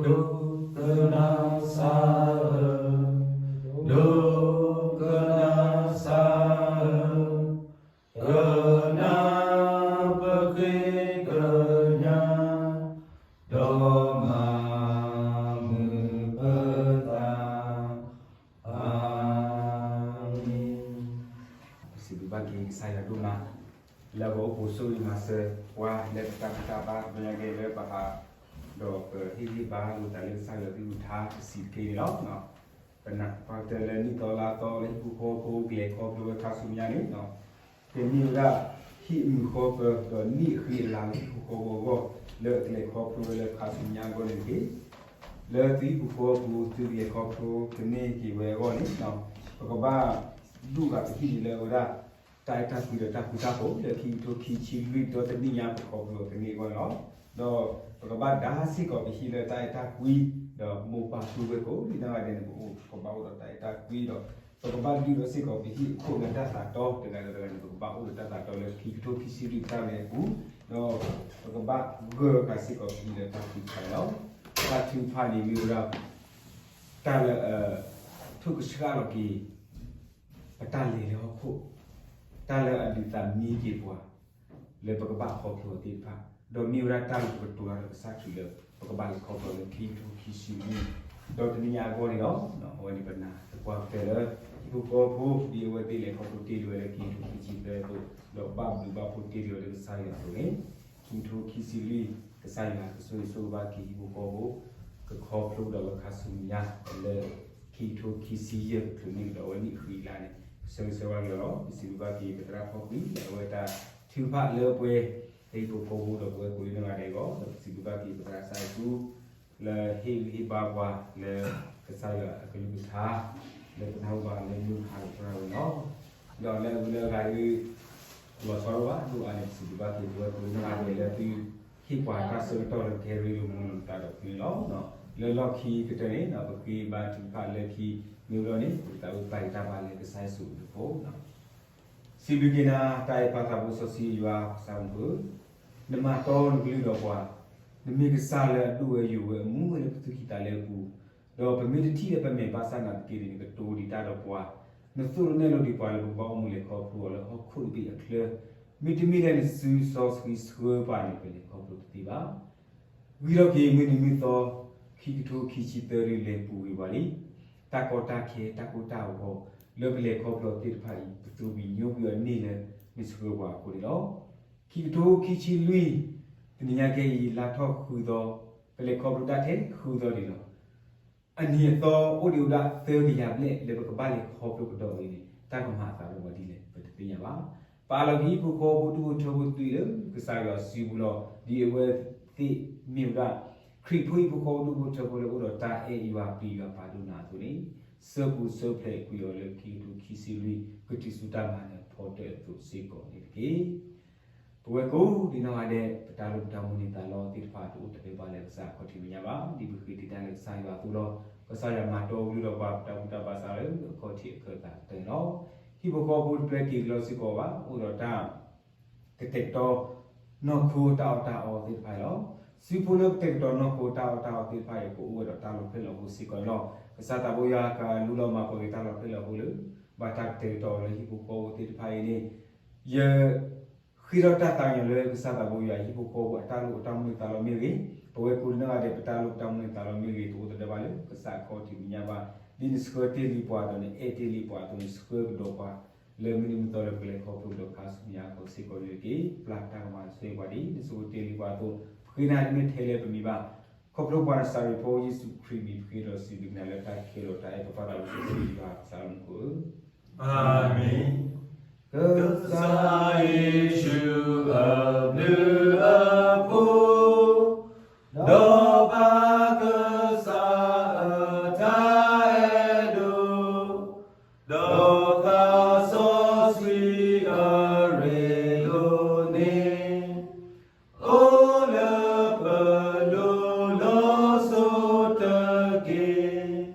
ၢပလိၤလီၤစိၤတက့ၢ်.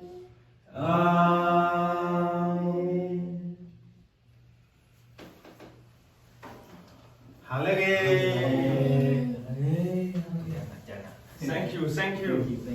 အၤမ့ၣ်. ဟါလၢအဂ့ၤ. Thank you.